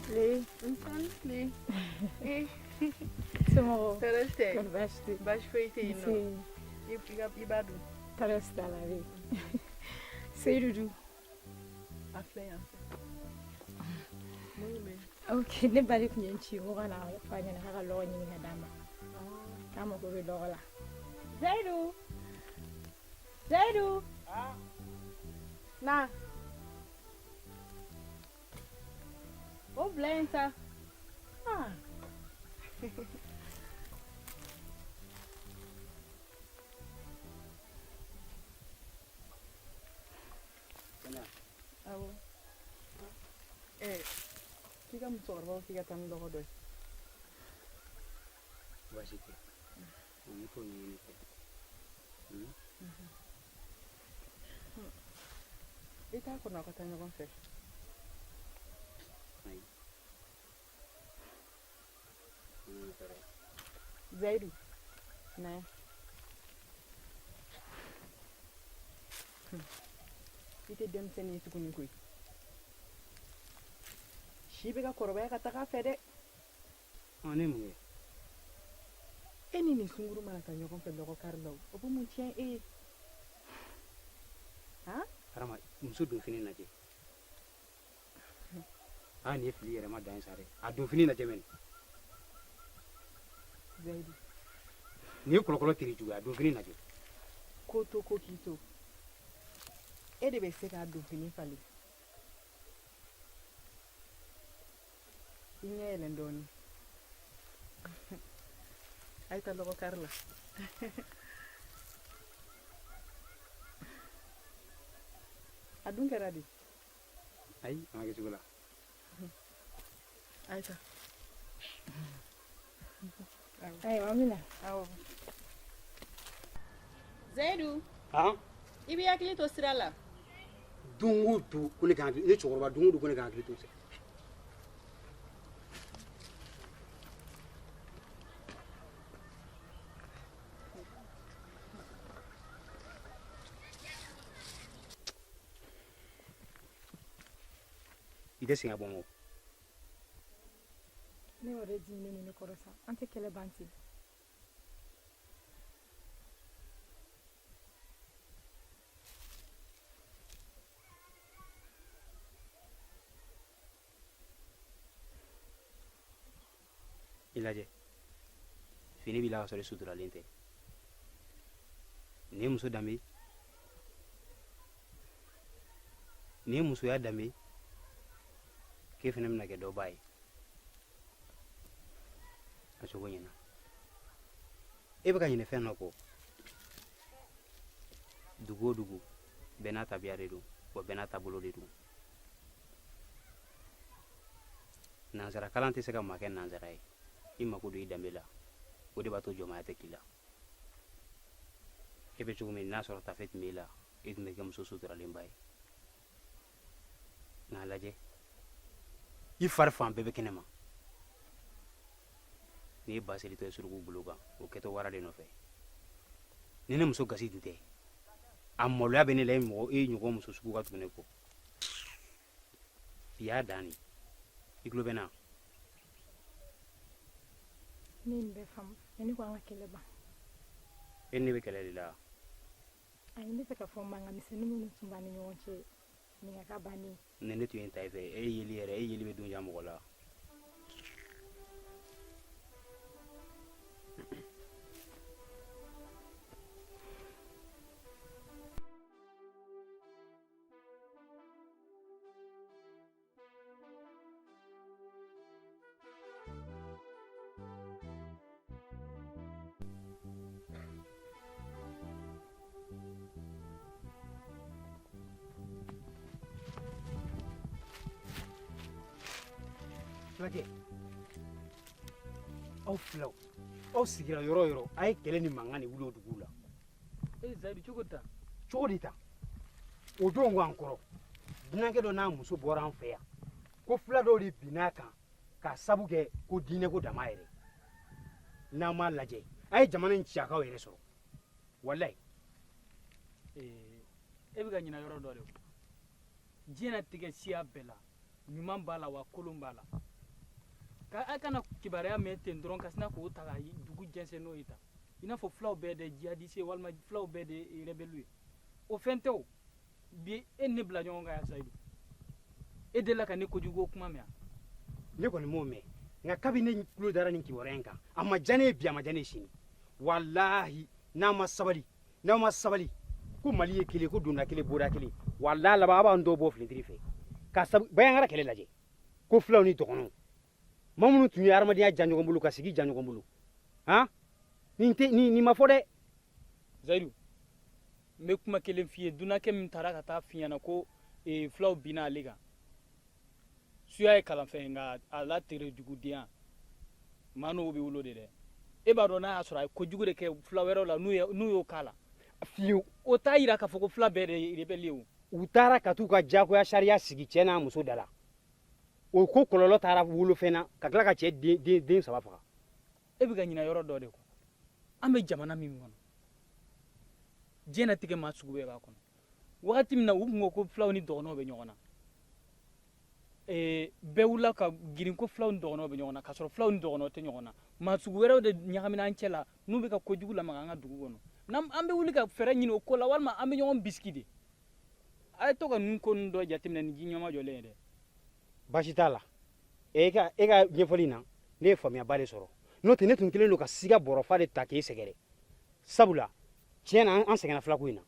Tile. Nse tile. Somɔgɔw? Tɔɔrɔ tɛ. Kɔri baasi tɛ? Baasi foyi tɛ yen nɔ. I b'a dun. Tɔɔrɔ si t'a la a bɛ yen. Seyidu dun? A filɛ yan fɛ. Mun bɛ yen? Ok, ne ba de tun ye n ci ko ka na fɔ a ɲɛna k'a ka lɔgɔ ɲini ka d'a ma. K'a mago bɛ lɔgɔ la. Seyidu! Seyidu! Na. O bila yen sa. Ah. Awɔ. K'i ka musokɔrɔbaw k'i ka taa ni lɔgɔ dɔ ye. Baasi tɛ. N t'o ɲɛɲini fɛ. I t'a kɔnɔ aw ka taa ɲɔgɔn fɛ. Ayi. Zayidu, na yan. I tɛ denmisɛnnin ye tuguni koyi. Si bɛ ka kɔrɔbaya ka taga a fɛ dɛ. Ɔ ne mun kɛ? E ni nin sunguru mana taa ɲɔgɔn fɛ lɔgɔ kari la o, o bɛ mun tiɲɛ e ye? Han? Arama, muso donfini lajɛ. Aa nin ye fili yɛrɛ ma dan ye sa dɛ. A donfini lajɛ mɛnɛ. Zayidu. Nin ye kɔlɔkɔlɔ teri jugu ye, a donfini lajɛ. Ko to ko k'i to. E de bɛ se k'a donfini falen. I ɲɛ yɛlɛn dɔɔnin. A ye taa lɔgɔ kari la. A dun kɛra di? Ayi, a ma kɛ cogo la. A ye taa. Ayiwa, an bɛ na. Awɔ. Zayidu. Han? I b'i hakili to sira la. Don o don ko ne ka hakili ne cɛkɔrɔba don o don ko ne ka hakili to sira. I tɛ segin ka bɔ n kɔ. Ne yɛrɛ diminen don ne kɔrɔ sa an tɛ kɛlɛ ban ten. I lajɛ fini b'i la ka sɔrɔ i suturalen tɛ nin ye muso danbe ye nin ye musoya danbe ye k'e fana bɛna kɛ dɔ ba ye a cogo ɲɛna e bɛ ka ɲinɛ fɛn dɔ kɔ dugu o dugu bɛɛ n'a tabiya de don wa bɛɛ n'a taabolo de don nansara kalan tɛ se ka maa kɛ nansara ye i mako don i danbe la o de b'a to jɔnmaya tɛ k'i la e bɛ cogo min n'a sɔrɔ tafe tun b'e la e tun bɛ kɛ muso suturalenba ye nka a lajɛ i fari fan bɛɛ bɛ kɛnɛ ma n'i ye ba selitɔ ye suruku bolo kan o kɛtɔ wara de nɔfɛ ni ne muso gasi tun tɛ a maloya bɛ ne la e mɔgɔ e ɲɔgɔn muso sugu ka tugu ne kɔ bi y'a dan de i tulo bɛ n na Ne ye nin bɛɛ faamu mais ne ko an ka kɛlɛ ban. E ni ne bɛ kɛlɛ de la. Ayi n bɛ fɛ k'a fɔ mankan misɛnnin minnu tun b'an ni ɲɔgɔn cɛ nin ka k'a bannen ye. Ni ne tun ye n ta i fɛ e yeli yɛrɛ e yeli bɛ don diya mɔgɔ la. Fulakɛ aw filaw aw sigira yɔrɔ o yɔrɔ a ye kɛlɛ ni mankan de wuli o dugu la. E Zayidu cogo di tan? Cogo di tan? O don ko an kɔrɔ dunankɛ dɔ n'a muso bɔra an fɛ yan ko fula dɔw de binna a kan k'a sabu kɛ ko diinɛ ko dama yɛrɛ n'aw m'a lajɛ a ye jamana in ci a k'aw yɛrɛ sɔrɔ walayi. E bɛ ka ɲinɛ yɔrɔ dɔ de kɔ diɲɛnatigɛ siya bɛɛ la ɲuman b'a la wa kolon b'a la ka a kana kibaruya mɛn ten dɔrɔn ka sina k'o ta ka dugu jɛnsɛn n'o ye tan. I n'a fɔ fulaw bɛɛ de jihadiste ye walima fulaw bɛɛ de ye rebelle ye, o fɛn tɛ. O bi e ni ne bila ɲɔgɔn kan yan, Sayidu, e delila ka ne kojugu ko kuma mɛn wa? Ne kɔni m'o mɛn, nka kabi ne tulo dara nin kibaruya in kan, a ma diya ne ye bi, a ma diya ne ye sini. Walahi, n'a ma sabali, n'aw ma sabali ko Mali ye kelen, ko donda kelen, bɔda kelen, walahi, laban a b'an dɔw bɔ filɛtiri fɛ ka sabu Bandiagara kɛlɛ lajɛ, ko fulaw ni dɔgɔnɔw, maa minnu tun ye hadamadenya diya ɲɔgɔn bolo, ka sigi diya ɲɔgɔn bolo, han, nin tɛ nin nin ma fɔ dɛ. Zayidu, n bɛ kuma kelen f'i ye. Dunankɛ min taara ka taa f'i ɲɛna ko fulaw binna ale kan, suya ye kalanfɛn ye, nka a la tere jugudenya maa n'o bɛ wolo de dɛ. E b'a dɔn, n'a y'a sɔrɔ a ye kojugu de kɛ fula wɛrɛw la, n'u y'o k'a la fiyewu, o t'a yira k'a fɔ ko fula bɛɛ de ye rebelle ye. O u taara ka t'u ka diyagoya sariya sigi cɛ n'a muso da la, o ko kɔlɔlɔ taara wolofɛn na ka tila ka cɛ den saba faga. E bɛ ka ɲinɛ yɔrɔ dɔ de kɔ. An bɛ jamana min kɔnɔ, diɲɛnatigɛ maa sugu bɛɛ b'a kɔnɔ. Wagati min na u tun ko ko fulaw ni dɔgɔnɔw bɛ ɲɔgɔn na, bɛɛ wulila ka girin ko fulaw ni dɔgɔnɔw bɛ ɲɔgɔn na, k'a sɔrɔ fulaw ni dɔgɔnɔw tɛ ɲɔgɔn na. Maa sugu wɛrɛw de ɲagamina an cɛ la, n'u bɛ ka kojugu lamaga an ka dugu kɔnɔ. N'an bɛ wuli ka fɛɛrɛ ɲini o ko la, walima an bɛ ɲɔgɔn bisigi de. A ye to ka ninnu ko ninnu dɔ jateminɛ ni ji ɲɛma jɔlen ye dɛ. Baasi t'a la. E ka ɲɛfɔli in na, ne ye faamuyaba de sɔrɔ. N'o tɛ, ne tun kɛlen don ka siga bɔrɔfa de ta k'e sɛgɛrɛ, sabula tiɲɛ na, an sɛgɛnna filako in na.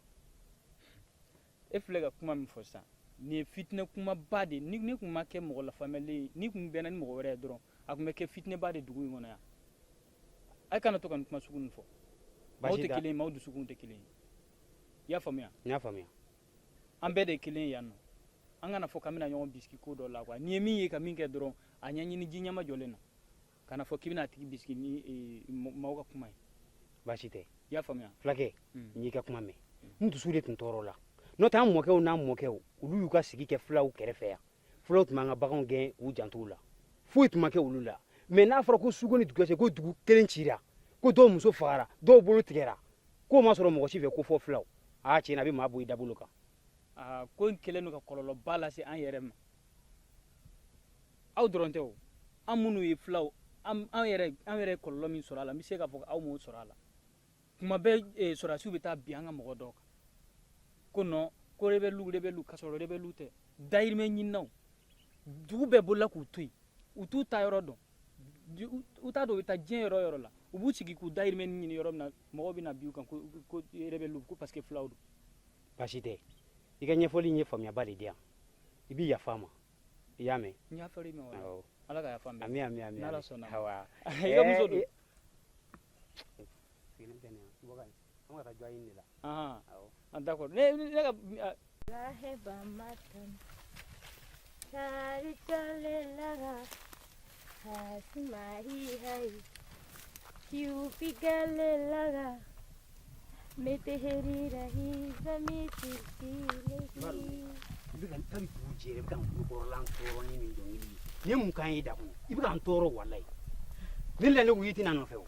E filɛ ka kuma min fɔ sisan, nin ye fitinɛ kumaba de. Ni ne tun ma kɛ mɔgɔ lafaamuyalen ye, ni tun bɛnna ni mɔgɔ wɛrɛ ye dɔrɔn, a tun bɛ kɛ fitinɛba de dugu in kɔnɔ yan. A kana to ka nin kuma sugu nin fɔ. Maaw tɛ kelen ye, maaw dusukun tɛ kelen ye. I y'a faamuya? N y'a faamuya. An bɛɛ de ye kelen ye yan nɔ. An kana fɔ k'an bɛna ɲɔgɔn bisigi ko dɔ la quoi. N'i ye min ye ka min kɛ dɔrɔn, a ɲɛɲini ji ɲɛma jɔlen na, kana fɔ k'i bɛna a tigi bisigi ni maaw ka kuma ye. Baasi tɛ. I y'a faamuya? Fulakɛ, n y'i ka kuma mɛn. N dusu de tun tɔɔrɔ la. N'o tɛ, an mɔkɛw n'an mɔkɛw, olu y'u ka sigi kɛ fulaw kɛrɛfɛ yan. Fulaw tun b'an ka baganw gɛn k'u janto u la, foyi tun ma kɛ olu la. Mais n'a fɔra ko suko ni dugujɛ, ko dugu kelen cira, ko dɔw muso fagara, dɔw bolo tigɛra, k'o ma sɔrɔ mɔgɔ si fɛ ko fɔ fulaw, aa, tiɲɛ na, a bɛ maa bɔ i dabolo kan. Aa, ko in kɛlen don ka kɔlɔlɔba lase an yɛrɛ ma. Aw dɔrɔn tɛ o, an minnu ye fulaw, an yɛrɛ ye kɔlɔlɔ min sɔrɔ a la, n bɛ se k'a fɔ aw m'o sɔrɔ a la. Kuma bɛɛ sɔrɔdasiw bɛ taa bin an ka mɔgɔ dɔw kan ko non, ko rebelle, rebelle, k'a sɔrɔ rebelle tɛ, dayirimɛ ɲininaw. Dugu bɛɛ bolila k'u to yen, u t'u ta yɔrɔ dɔn, u t'a dɔn u bɛ taa diɲɛ yɔrɔ o yɔrɔ la. U b'u sigi k'u dayirimɛ ɲini yɔrɔ min na, mɔgɔw bɛ na bin u kan ko rebelle, ko parce que fulaw don. Baasi tɛ. I ka ɲɛfɔli in ye faamuyaba de di yan. I b'i yafa ma, i y'a mɛn? N yafara i ma wala. Ala ka yafa n bɛɛ. Ami, ami, ami. N'Ala sɔnna. Awa. I ka muso don? Sigilen tɛ nin ye, an ka taa jɔ a ɲini de la. Ah, d'accord. Ne ka चाल चले लगा आसमाही है, क्यों पिघलने लगा, मैं तेरी रही जमी तिरछी लगी। I bɛ ka kabi dugu jɛra, i bɛ ka n tulokɔrɔla tɔɔrɔ ni nin dɔnkili ye. Nin ye mun kan ye da kɔnɔ? I bɛ ka n tɔɔrɔ walayi. Ne la, ne ko i tɛna nɔfɛ o.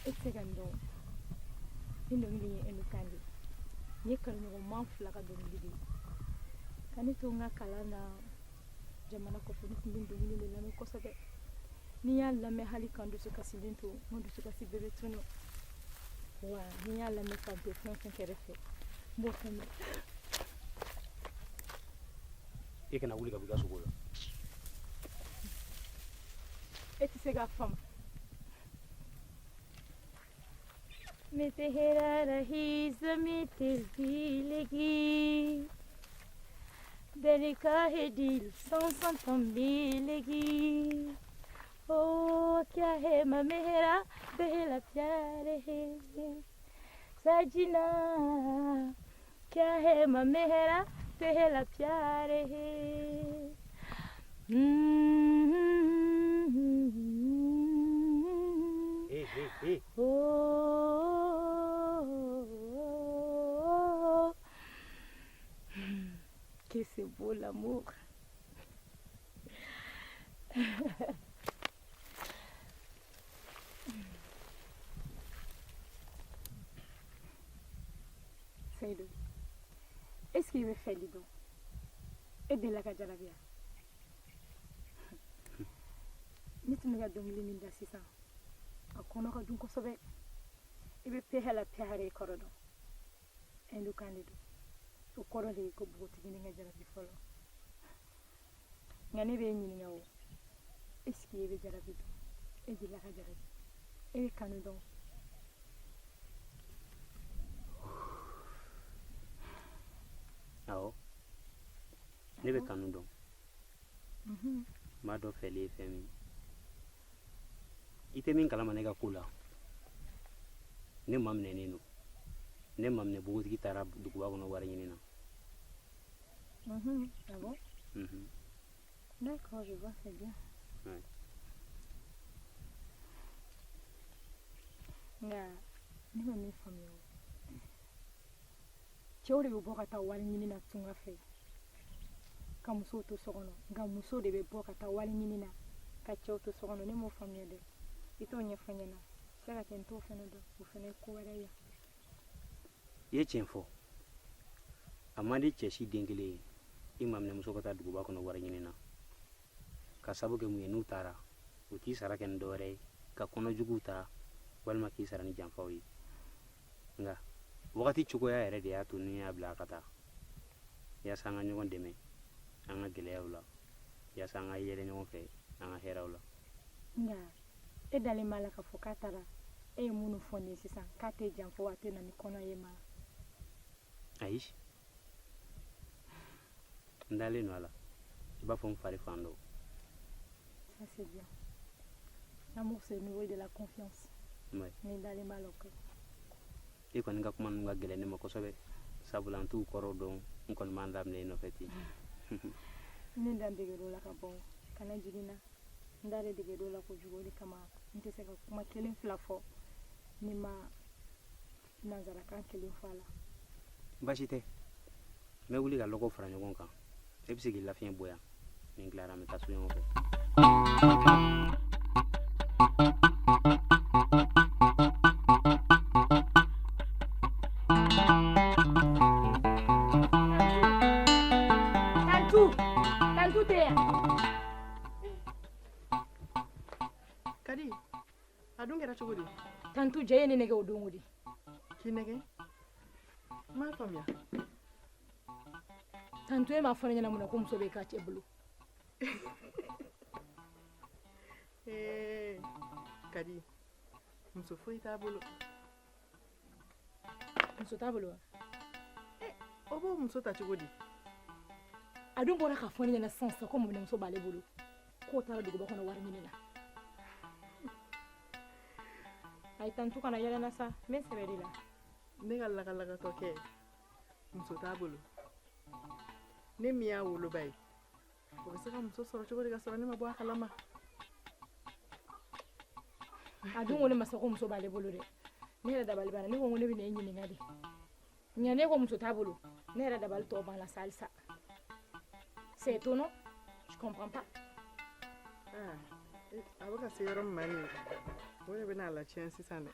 E tɛ se ka nin dɔn. Nin dɔnkili ye Endo kan de ye. Nin ye kanuɲɔgɔnman fila ka dɔnkili de ye. Ka ne to n ka kalan na jamana kɔfɛ, ne tun bɛ dɔnkili de lamɛn kosɛbɛ. Ni n y'a lamɛn, hali ka n dusu kasilen to, n ka dusukasi bɛɛ bɛ tunu. Wa ni n y'a lamɛn ka n to fɛn o fɛn kɛrɛfɛ, n b'o fɛn bɛɛ. E kana wuli ka bɔ i ka sogo la. E tɛ se k'a faamu. मैं तेरा रही जमी तिरछी लगी, दिल का है दिल सौ मिलेगी, ओ क्या है मेरा पहला प्यार है सजना, क्या है मेरा पहला प्यार है। Ee ee ee. O Que c'est beau, l'amour. Seydou, est-ce qu'il bɛ fɛn di dɔn? E delila ka jarabi wa? Ne tun bɛ ka dɔnkili min da sisan, a Kɔnɔ ka dun kosɛbɛ. I bɛ pehla pyar ye kɔrɔ dɔn? Hindukan de don. O kɔrɔ de ye ko npogotiginin ka jarabi fɔlɔ. Nka ne b'e ɲininka o, est ce que e bɛ jarabi dɔn? E delila ka jarabi? E bɛ kanu dɔn? Awɔ, ne bɛ kanu dɔn. N b'a dɔn fɛli ye fɛn min ye. I tɛ min kalama ne ka ko la, ne maminɛnen don. Ne maminɛ npogotigi taara duguba kɔnɔ wari ɲini na. Ah bon? Mhm. D'accord, je vois, c'est bien. Ouais. Nka ne ma min faamuya o, cɛw de bɛ bɔ ka taa wari ɲini na tunga fɛ ka musow to so kɔnɔ, nka muso de bɛ bɔ ka taa wari ɲini na ka cɛw to so kɔnɔ. Ne m'o faamuya dɛ, i t'o ɲɛfɔ n ɲɛna. Se ka kɛ n t'o fɛnɛ dɔn, o fɛnɛ ye ko wɛrɛ ye. I ye tiɲɛ fɔ. A man di cɛ si den kelen ye i maminɛmuso ka taa duguba kɔnɔ wari ɲini na, ka sabu kɛ mun ye? N'u taara, u t'i sara kɛ ni dɔwɛrɛ ye ka kɔnɔjuguw ta walima k'i sara ni janfaw ye. Nka wagati cogoya yɛrɛ de y'a to ni y'a bila a ka taa, yaasa an ka ɲɔgɔn dɛmɛ an ka gɛlɛyaw la, yaasa an ka yɛlɛ ɲɔgɔn fɛ an ka hɛrɛw la. Nka e dalen b'a la k'a fɔ k'a taara, e ye minnu fɔ nin ye sisan, k'a tɛ janfa wa a tɛ na ni kɔnɔ ye ma? Ayi, n dalen don a la i b'a fɔ n fari fan dɔ. Ça c'est bien. L'amour, c'est nourri de la confiance. Ouais. Ni dalen b'a la, o ka ɲi. I kɔni ka kuma ninnu ka gɛlɛn ne ma kosɛbɛ, sabula n t'u kɔrɔ dɔn. N kɔni b'an daminɛ i nɔfɛ ten. Ne da deged'o la ka bɔ, kana jigin na. N da de deged'o la kojugu, o de kama n tɛ se ka kuma kelen fila fɔ ni ma nanzarakan kelen fɔ a la. Baasi tɛ, n bɛ wuli ka lɔgɔ fara ɲɔgɔn kan. E bɛ se k'i lafiɲɛ bɔ yan, ni n tilara an bɛ taa so ɲɔgɔn fɛ. Tantu, Tantu tɛ yan. Kadi, a dun kɛra cogo di? Tantu, jɛ ye ne nɛgɛ o don o de. K'i nɛgɛ? N m'a faamuya. Tantu, e m'a fɔ ne ɲɛna mun na ko muso bɛ k'a cɛ bolo? Ee, Kadi, muso foyi t'a bolo. Muso t'a bolo wa? O b'o muso ta cogo di? A dun bɔra k'a fɔ ne ɲɛna sisan sisan ko maminɛmuso b'ale bolo, k'o taara duguba kɔnɔ wari ɲini na. Ayi Tantu, kana yɛlɛ n na sa, n bɛ sɛbɛ de la. Ne ka lagalagatɔ kɛ, muso t'a bolo. Ne min y'a woloba ye, o bɛ se ka muso sɔrɔ cogo di ka sɔrɔ ne ma bɔ a kalama? A dun ko ne ma sa ko muso b'ale bolo dɛ. Ne yɛrɛ dabali banna. Ne ko ne bɛ na e ɲininka de, nka ne ko muso t'a bolo, ne yɛrɛ dabali tɔ banna sa halisa. C'est étonnant, je comprends pas. Ah, a bɛ ka se yɔrɔ min ma nin ye, o de bɛna a latiɲɛ sisan dɛ.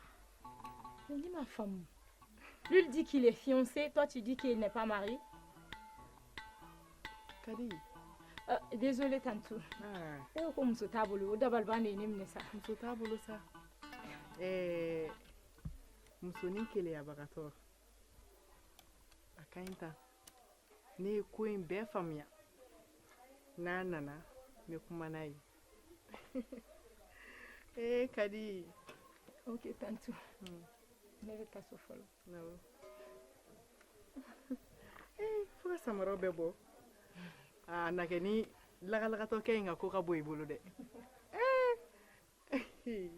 Mais ne m'a faamu. Lui, il dit qu'il est fiancé, toi tu dis qu'il n'est pas marié. Kadi. Désolé Tantu. Ah. E ko muso t'a bolo, o dabaliban de ye ne minɛ sa. Muso t'a bolo sa. Ɛɛ, musonin keleyabagatɔ, a ka ɲi tan. Ne ye ko in bɛɛ faamuya. N'a nana, n bɛ kuma n'a ye. Ee Kadi. Ok Tantu. Ne bɛ taa so fɔlɔ. Awɔ. Ee, fo ka samaraw bɛɛ bɔ. Aa, na kɛ ni lagalagatɔ kɛ in ka ko ka bon i bolo dɛ. Ee.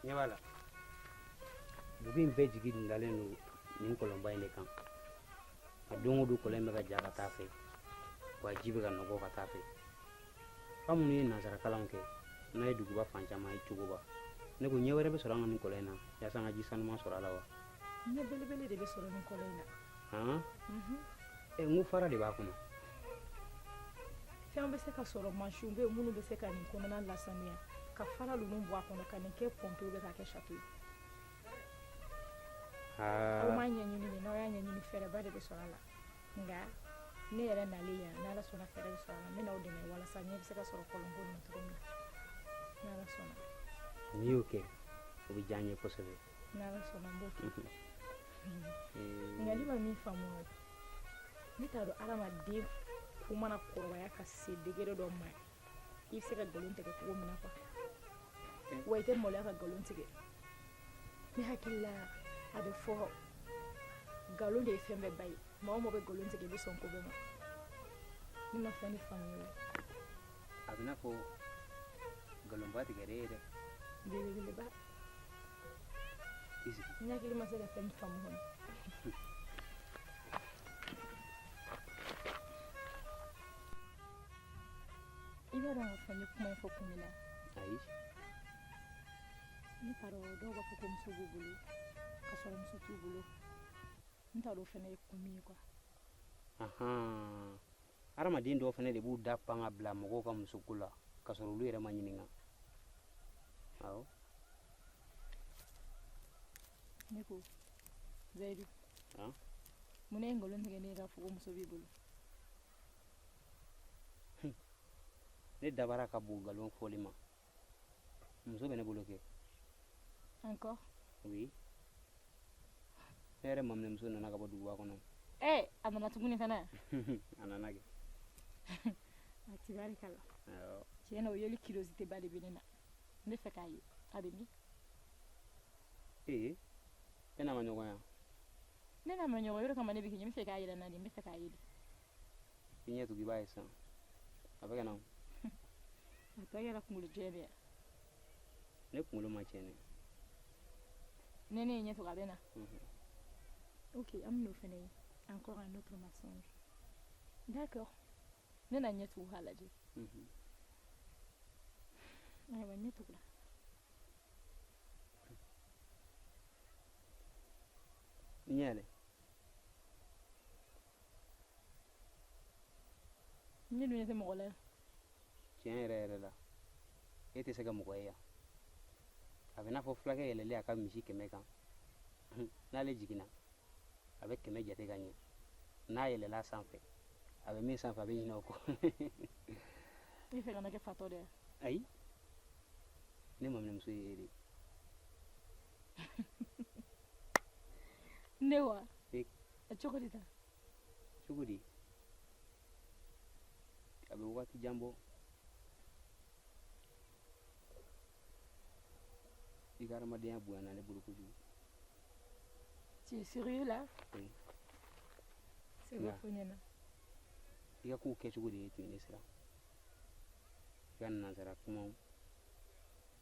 Ɲɛ b'a la, dugu in bɛɛ jigi dun dalen don nin kɔlɔnba in de kan. A don o don kɔlɔn in bɛ ka ja ka taa fɛ, wa ji bɛ ka nɔgɔ ka taa fɛ. Aw minnu ye nansara kalanw kɛ, n'a ye duguba fan caman ye cogoba, ne ko ɲɛ wɛrɛ bɛ sɔrɔ an ka nin kɔlɔn in na yaasa an ka ji sanuman sɔrɔ a la wa? Ɲɛ belebele de bɛ sɔrɔ nin kɔlɔn in na. Han? Ɛ, n ko fara de b'a kɔnɔ. Fɛn bɛ se ka sɔrɔ, mansinw bɛ yen minnu bɛ se ka nin kɔnɔna lasanuya, ka fara ninnu bɔ a kɔnɔ, ka nin kɛ pompe bɛ ka kɛ château ye. Aw m'a ɲɛɲini de, n'aw y'a ɲɛɲini, fɛɛrɛba de bɛ sɔrɔ a la. Nka ne yɛrɛ nalen yan, n'Ala sɔnna, fɛɛrɛ bɛ sɔrɔ a la. N bɛna aw dɛmɛ walasa ɲɛ bɛ se ka sɔrɔ kɔlɔnko nin na cogo min na, n'Ala sɔnna. N'i y'o kɛ, o bɛ diya n ye kosɛbɛ. N'Ala sɔnna, n b'o kɛ. Nka ne ma min faamu, ne t'a dɔn, adamaden ko mana kɔrɔbaya ka se degré dɔ ma, i bɛ se ka nkalon tigɛ cogo min na quoi. Wa i tɛ maloya ka nkalon tigɛ. Ne hakili la, a bɛ fɔ nkalon de ye fɛn bɛɛ ba ye. Maa o maa bɛ nkalon tigɛ, i bɛ sɔn ko bɛɛ ma. Ne ma fɛn de faamu o la. A bɛ n'a fɔ nkalonba tigɛra e ye dɛ. Belebeleba. I sigi. N hakili ma se ka fɛn min faamu kɔni. I b'a dɔn k'a fɔ n ye kuma in fɔ kun min na? Ayi. Ne t'a dɔn, dɔw b'a fɔ ko muso b'u bolo ka sɔrɔ muso t'u bolo. N t'a dɔn o fana ye kun min ye quoi. Ahan, hadamaden dɔw fana de b'u da pan ka bila mɔgɔw ka musoko la ka sɔrɔ olu yɛrɛ ma ɲininka. Awɔ. Ne ko Zayidu, Han? Mun ne ye nkalon tigɛ ne ye k'a fɔ ko muso b'i bolo? Ne dabara ka bon nkalon fɔli ma. Muso bɛ ne bolo kɛ. Encore? Oui, ne yɛrɛ maminɛmuso nana ka bɔ duguba kɔnɔ. Eh, a nana tuguni fana? A nana kɛ. A tibarikala. Awɔ. Tiɲɛ na, o yeli curiosité ba de bɛ ne na. N bɛ fɛ k'a ye. A bɛ min? Ee, e n'a ma ɲɔgɔn ye? Ne n'a ma ɲɔgɔn ye, o de kama ne bɛ k'i ɲɛ. N bɛ fɛ k'a yira n na de, n bɛ fɛ k'a ye de. I ɲɛ tugu, i b'a ye sisan. A bɛ ka na. A tɔ kɛra kunkolo jɛ de ye. Ne kunkolo ma tiɲɛ dɛ. Ne ye ɲɛ tugu, a bɛ na. Ok, an bɛn'o fana ye. Encore un autre mensonge. D'accord, ne na ɲɛ tugu k'a lajɛ. Ayiwa, ɲɛ tugura. I ɲɛ yɛlɛ. Ne dun ɲɛ tɛ mɔgɔ la yan. Tiɲɛ yɛrɛ yɛrɛ la, e tɛ se ka mɔgɔ ye yan. A bɛ n'a fɔ fulakɛ yɛlɛlen a ka misi 100 kan, n'ale jiginna, a bɛ 100 jate ka ɲɛ. N'a yɛlɛla sanfɛ, a bɛ min sanfɛ, a bɛ ɲinɛ o kɔ. I fɛ ka ne kɛ fatɔ de ye? Ayi, ne maminɛmuso ye e de ye. Ne wa? E. Cogo di tan? Cogo di? A bɛ waati jan bɔ, i ka hadamadenya bonyana ne bolo kojugu. Tu es sérieux là? Oui. C'est bon, fɔ ɲɛna. I ka kow kɛcogo de ye tun ye ne siran. I ka nansara kumaw,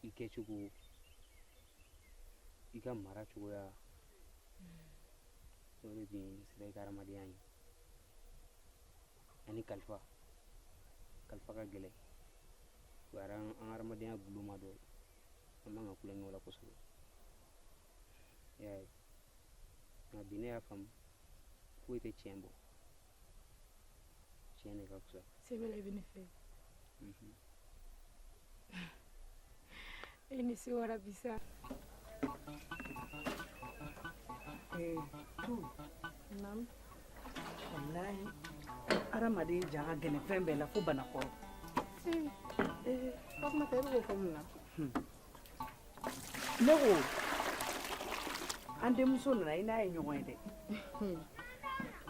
i kɛcogo, i ka mara cogoya, o de tun ye n siran i ka hadamadenya ye. Ani kalifa, kalifa ka gɛlɛn. O y'an an ka hadamadenya guloma dɔ ye. An man ka tulonkɛ o la kosɛbɛ, i y'a ye. Nka bi, ne y'a faamu, foyi tɛ tiɲɛ bɔ. Tiɲɛ de ka fisa. Sɛbɛ la, i bɛ ne fɛ? E ni sewara bi sa. Eh, tu. Naam. Walahi, hadamaden ja ka gɛlɛn fɛn bɛɛ la fo banakɔrɔ. Eh, Fatumata, e bɛ k'o fɔ mun na? Ne ko, an denmuso nana, i n'a ye ɲɔgɔn ye dɛ.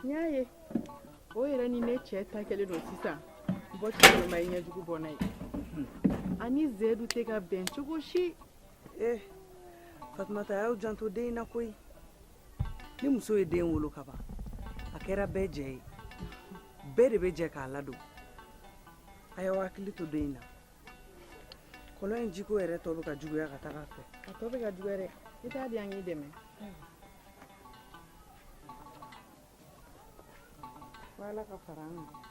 N y'a ye. O yɛrɛ ni ne cɛ ta kɛlen don sisan. Bɔ cɛma ye ɲɛjugu bɔ n'a ye. Ani Zedu tɛ ka bɛn cogo si. Eh, Fatumata, y'aw janto den in na koyi. Ni muso ye den wolo ka ban, a kɛra bɛɛ jɛ ye. Bɛɛ de bɛ jɛ k'a ladon. A y'aw hakili to den in na. Kɔlɔn in jiko yɛrɛ tɔ bɛ ka juguya ka taga a fɛ. A tɔ bɛ ka juguya dɛ. I t'a di an k'i dɛmɛ. Fo Ala ka fara an kan.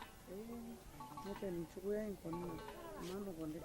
N'o tɛ, nin cogoya in kɔni na, a ma nɔgɔn dɛ.